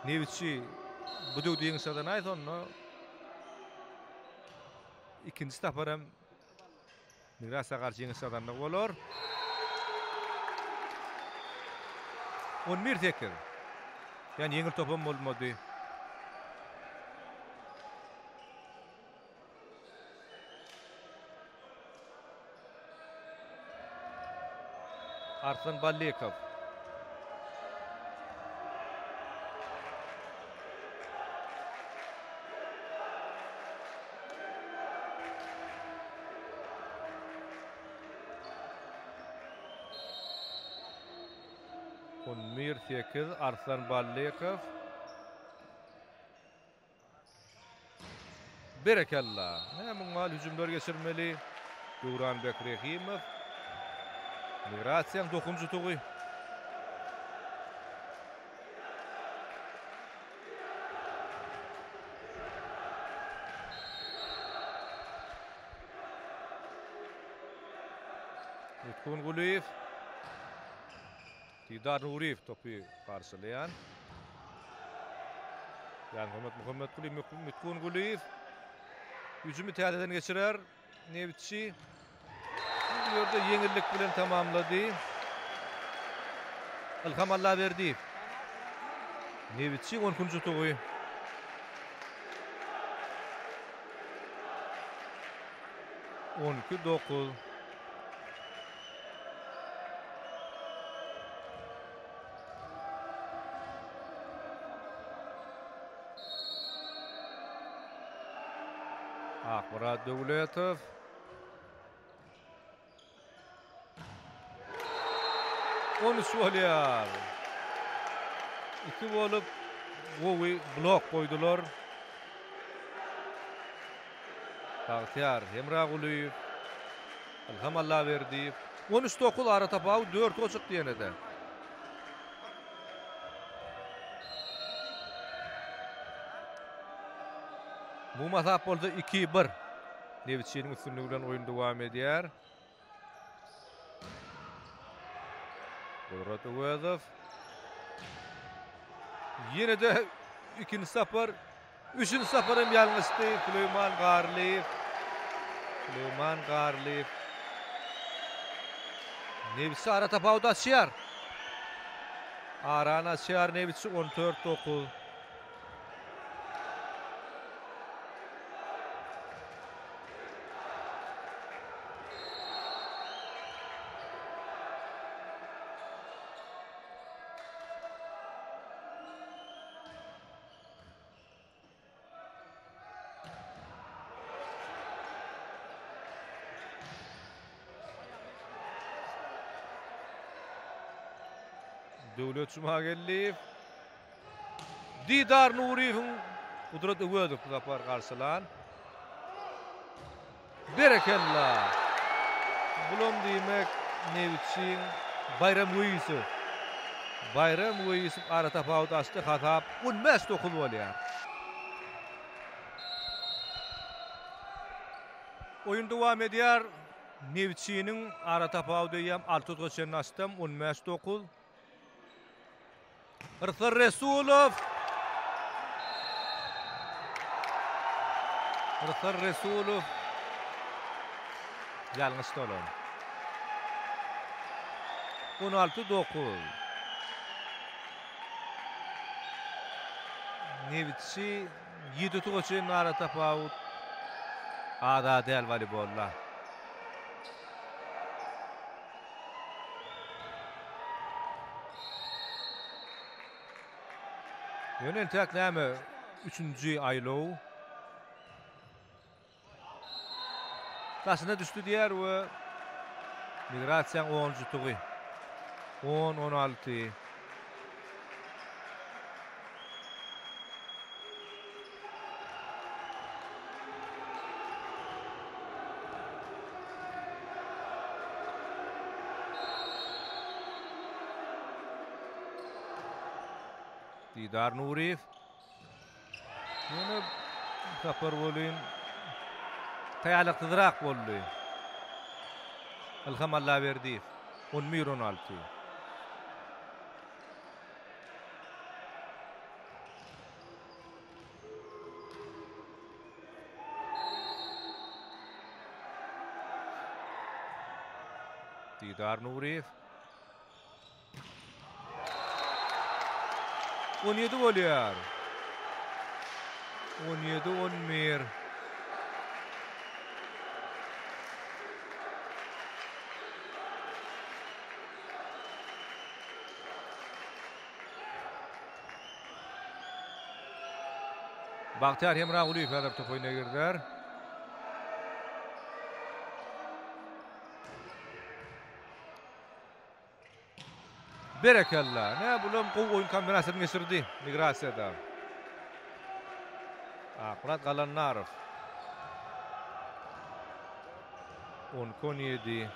Nebitçi bu döwde ýeňiş gazanaýsa onda ikinji sapar hem migrasiýa garşy ýeňiş gazandygy bolar. 11-8. Ýani ýeňil topam bolmady. Arslan Ballykow. 11-8 Arslan Ballykow. Berekella! Näme muňa hüjümler geçirmeli? Döwranbek Rehimow. Migrasiýaň dokunjy tugy. Lutgun Gulyýew. Didar Nuryýew topy garşylaýan. Ýanhormat Muhammetguly Mütgun Gulyýew hüjümi täzeden geçirer. Nebitçi bu ýerde ýeňillik bilen tamamlady. Ilham Allaberdiýew. Nebitçi 12-nji utugy. 12 9. Akmyrat Döwletow. 13 bolýar. 2 bolup gowy blok goýdular. Bagtyýar Hemragulyýew, Ylham Allaberdiýew. 13 dokuz ara tapawut 4 oçuk diýenede. Bu masap bolsa 2-1. Nebitçiniň üstünligi bilen oýun dowam edýär. Gudrat Öwezow. Ýene-de ikinji sapar Üçünji sapar hem ýalňyşdy Süleýman Garlyýew. Süleýman Garlyýew. Nebitçi ara tapawudy açýar. Arany açýar Nebitçi 14-9. Döwlet Jumageldiýew. Didar Nuryýewiň Gudrat Öwezow bu sapar garşylan. Berekella! Bulam diýmek Nebitçiň Baýram Weýisow. Baýram Weýisow ara tapawut açdy, hasap 15 9 bolýar. Oýun dowam edýär. Nebitçiniň ara tapawudy eýýäm 6 utuga çenli açdam, 15 9. Rysgal Resulow. Rysgal Resulow ýalňyş dolan. 16 9. Nebitçi 7 utuga çenli ara tapawut. Ada däl woleýbolda. Ýöne entäk näme üçünji aýlaw. Daşyna düşdi diýer we migrasiýaň onunjy utugy. 10-16. Didar Nuryýew. Ýöne sapar welin taýýarlyksyzrak boldy. Ylham Allaberdiýew 11-16. Didar Nuryýew. 17 bolýar. 17 11. Bagtyýar Hemragulyýew häzir top oýuna girder. Berekella. Ne bulam gowy oýun kombinasiýasyny geçirdi migrasiýada. Akmyrat Galannarow. 12-17.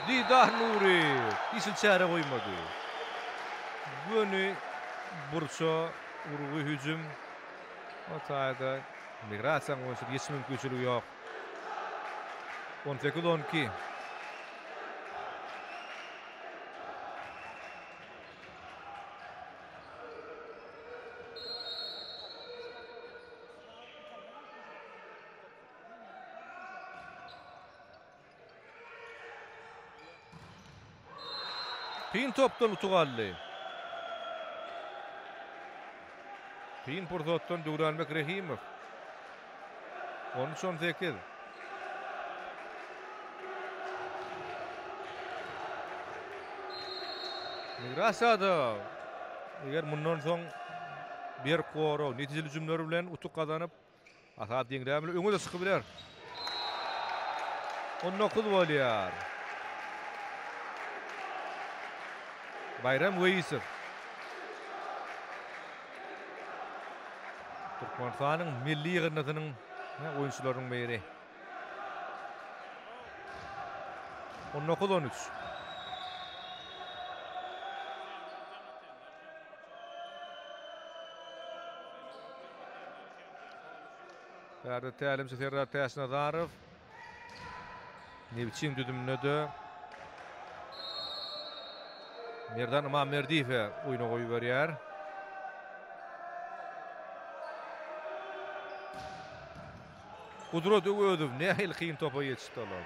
Didar Nury hiç çäre goýmady. Göni burça urgy hüjüm. O taýda migrasiýanyň oýunçysy geçme mümkinçiligi ýok. 18-12. Kyn topdan utuk aldy. Kyn pursatdan Döwranbek Rehimow. 13-18. Migrasiýada eger mundan soň berk gorag, netijeli hüjümler bilen utuk gazanyp, Asad deňräm bilen öňe-de çykyp biler. 19 bolýar. Baýram Weýisow. Türkmenistanyň milli ýygyndysynyň oýunçylarynyň biri. 19-13. Bärde tälimçi Serdar Täçnazarow. Nebitçiň düzüminde-de Merdan Ymamberdiýewi oýna goýberýär. Gudrat Öwezow nähili kyn topa ýetişdi olar.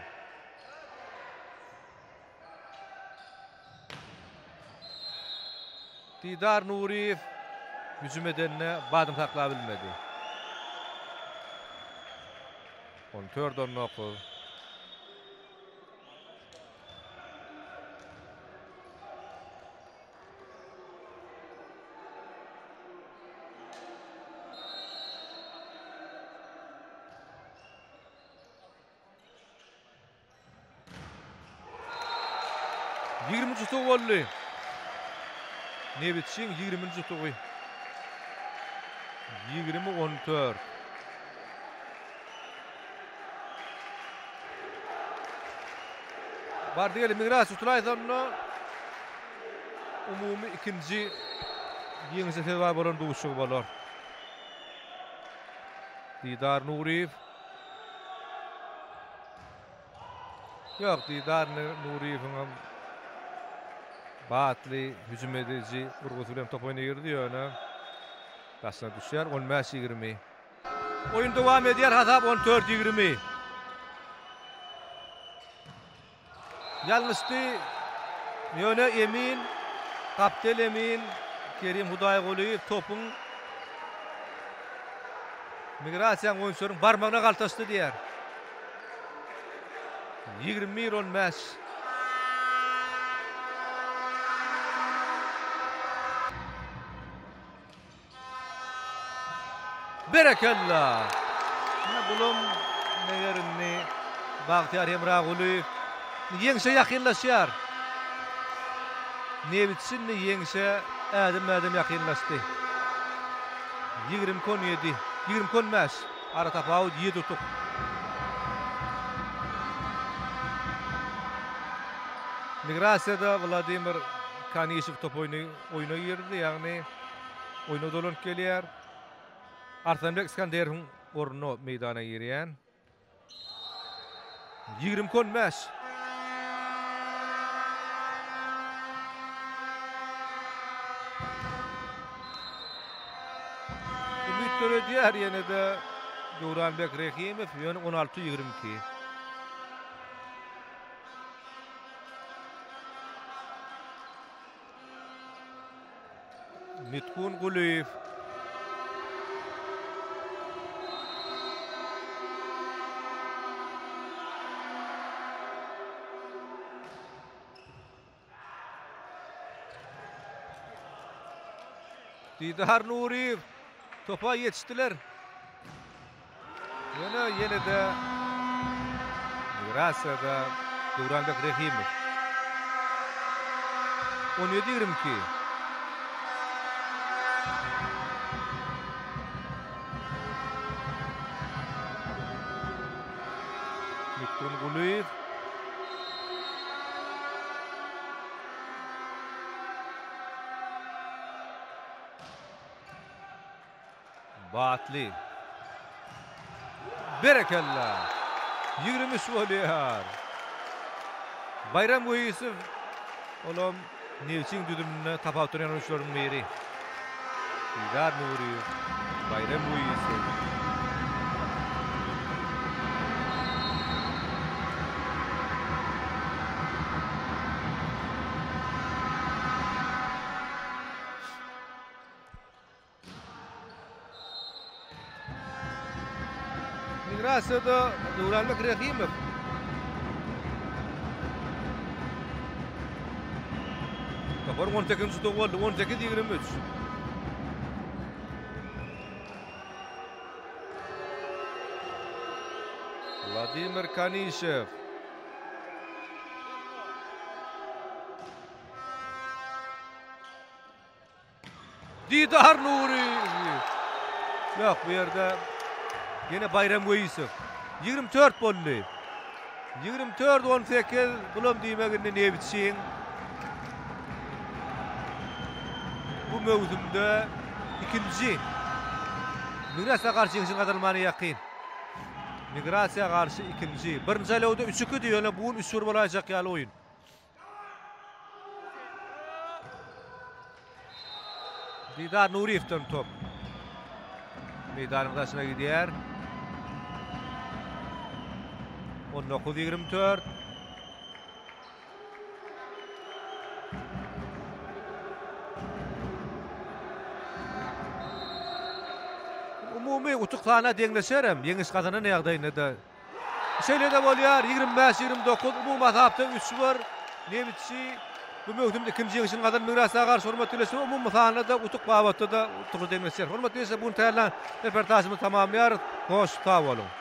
Didar Nuryýew hüjüm edende badyny saklap bilmedi. 14 19. 20-nji utugy boldy. Nebitçiň 20-nji utugy. 20 14. Bardy geldi Migrasiýa utulaýsa onda umumy ikinji ýeňişe sezewar bolan duşuşygy bolar. Didar Nuryýew Ýok, Didar Nuryýewiň hem batly hüjüm ediji urgusy bilen top oýna girdi, ýöne daşyna düşýär. 15-20. Oýun dowam edýär, hasap 14-20. Ýalňyşdy. Ýöne emin, gapdal emin Kerim Hudaýgulyýew topuň Migrasiýanyň oýunçylarynyň barmagyna galtaşdy diýýär. 21 15. Berekella! Ine bulam meger indi Bagtyýar Hemragulyýew ýeňşe ýakynlaşýar. Nebitçi indi ýeňşe ädim-ädim ýakynlaşdy. 22 17, 22 15 ara tapawut ýedi utuk. Migrasiýada Wladimir Kanişew top oýny oýna girdi, ýagny Oýna dolanyp gelýär. Arslanbek Iskanderowyň ornuna meýdana girýän. 22 15. Ümit döredýär ýene-de Döwranbek Rehimow, ýöne 16 22. Mitgun Gulyýew. Didar Nuryýew topa ýetişdiler. Ýöne ýene-de migrasiýada Döwranbek Rehimow. 17 22. Mitgun Gulyýew. Batly. Berekella! 23 bolýar. Baýram Weýisow olam Nebitçiň düzüminde tapawutlanýan oýunçylaryň biri. Didar Nuryýew, Baýram Weýisow. Migrasiýada Döwranbek Rehimow. Toparyň 18-nji utugy boldy. 18-23. Wladimir Kanişew. Didar Nury. Ýok, bu ýerde ýene Baýram Weýisow. 24 boldy. 24 18 bulam diýmek indi Nebitçiň bu möwsümde ikinji Migrasiýa garşy ýeňşiň gazanylmagyna ýakyn. Migrasiýa garşy ikinji. Birinji aýlawda 3-2 ýöne bu gün 3-1 bolaýjak ýaly oýun. Didar Nuryýewden top. Meýdanyň daşyna gidýär. 19-24. Umumy utuk sana deňleşer hem, ýeňiş gazanan ýagdaýynda-da Şeýle-de bolýar, 25, 29, umumy hasapda üç bir. Nebitçi bu möwsümde ikinji ýeňşini gazandy. Migrasiýa garşy hormatly ildeşler, umumy sanda-da, utuk babatda-da utukly deňleşýär. Hormatly ildeşler, bu gün täzelen reportažymyzy tamamlaýarys. Hoş, sag boluň!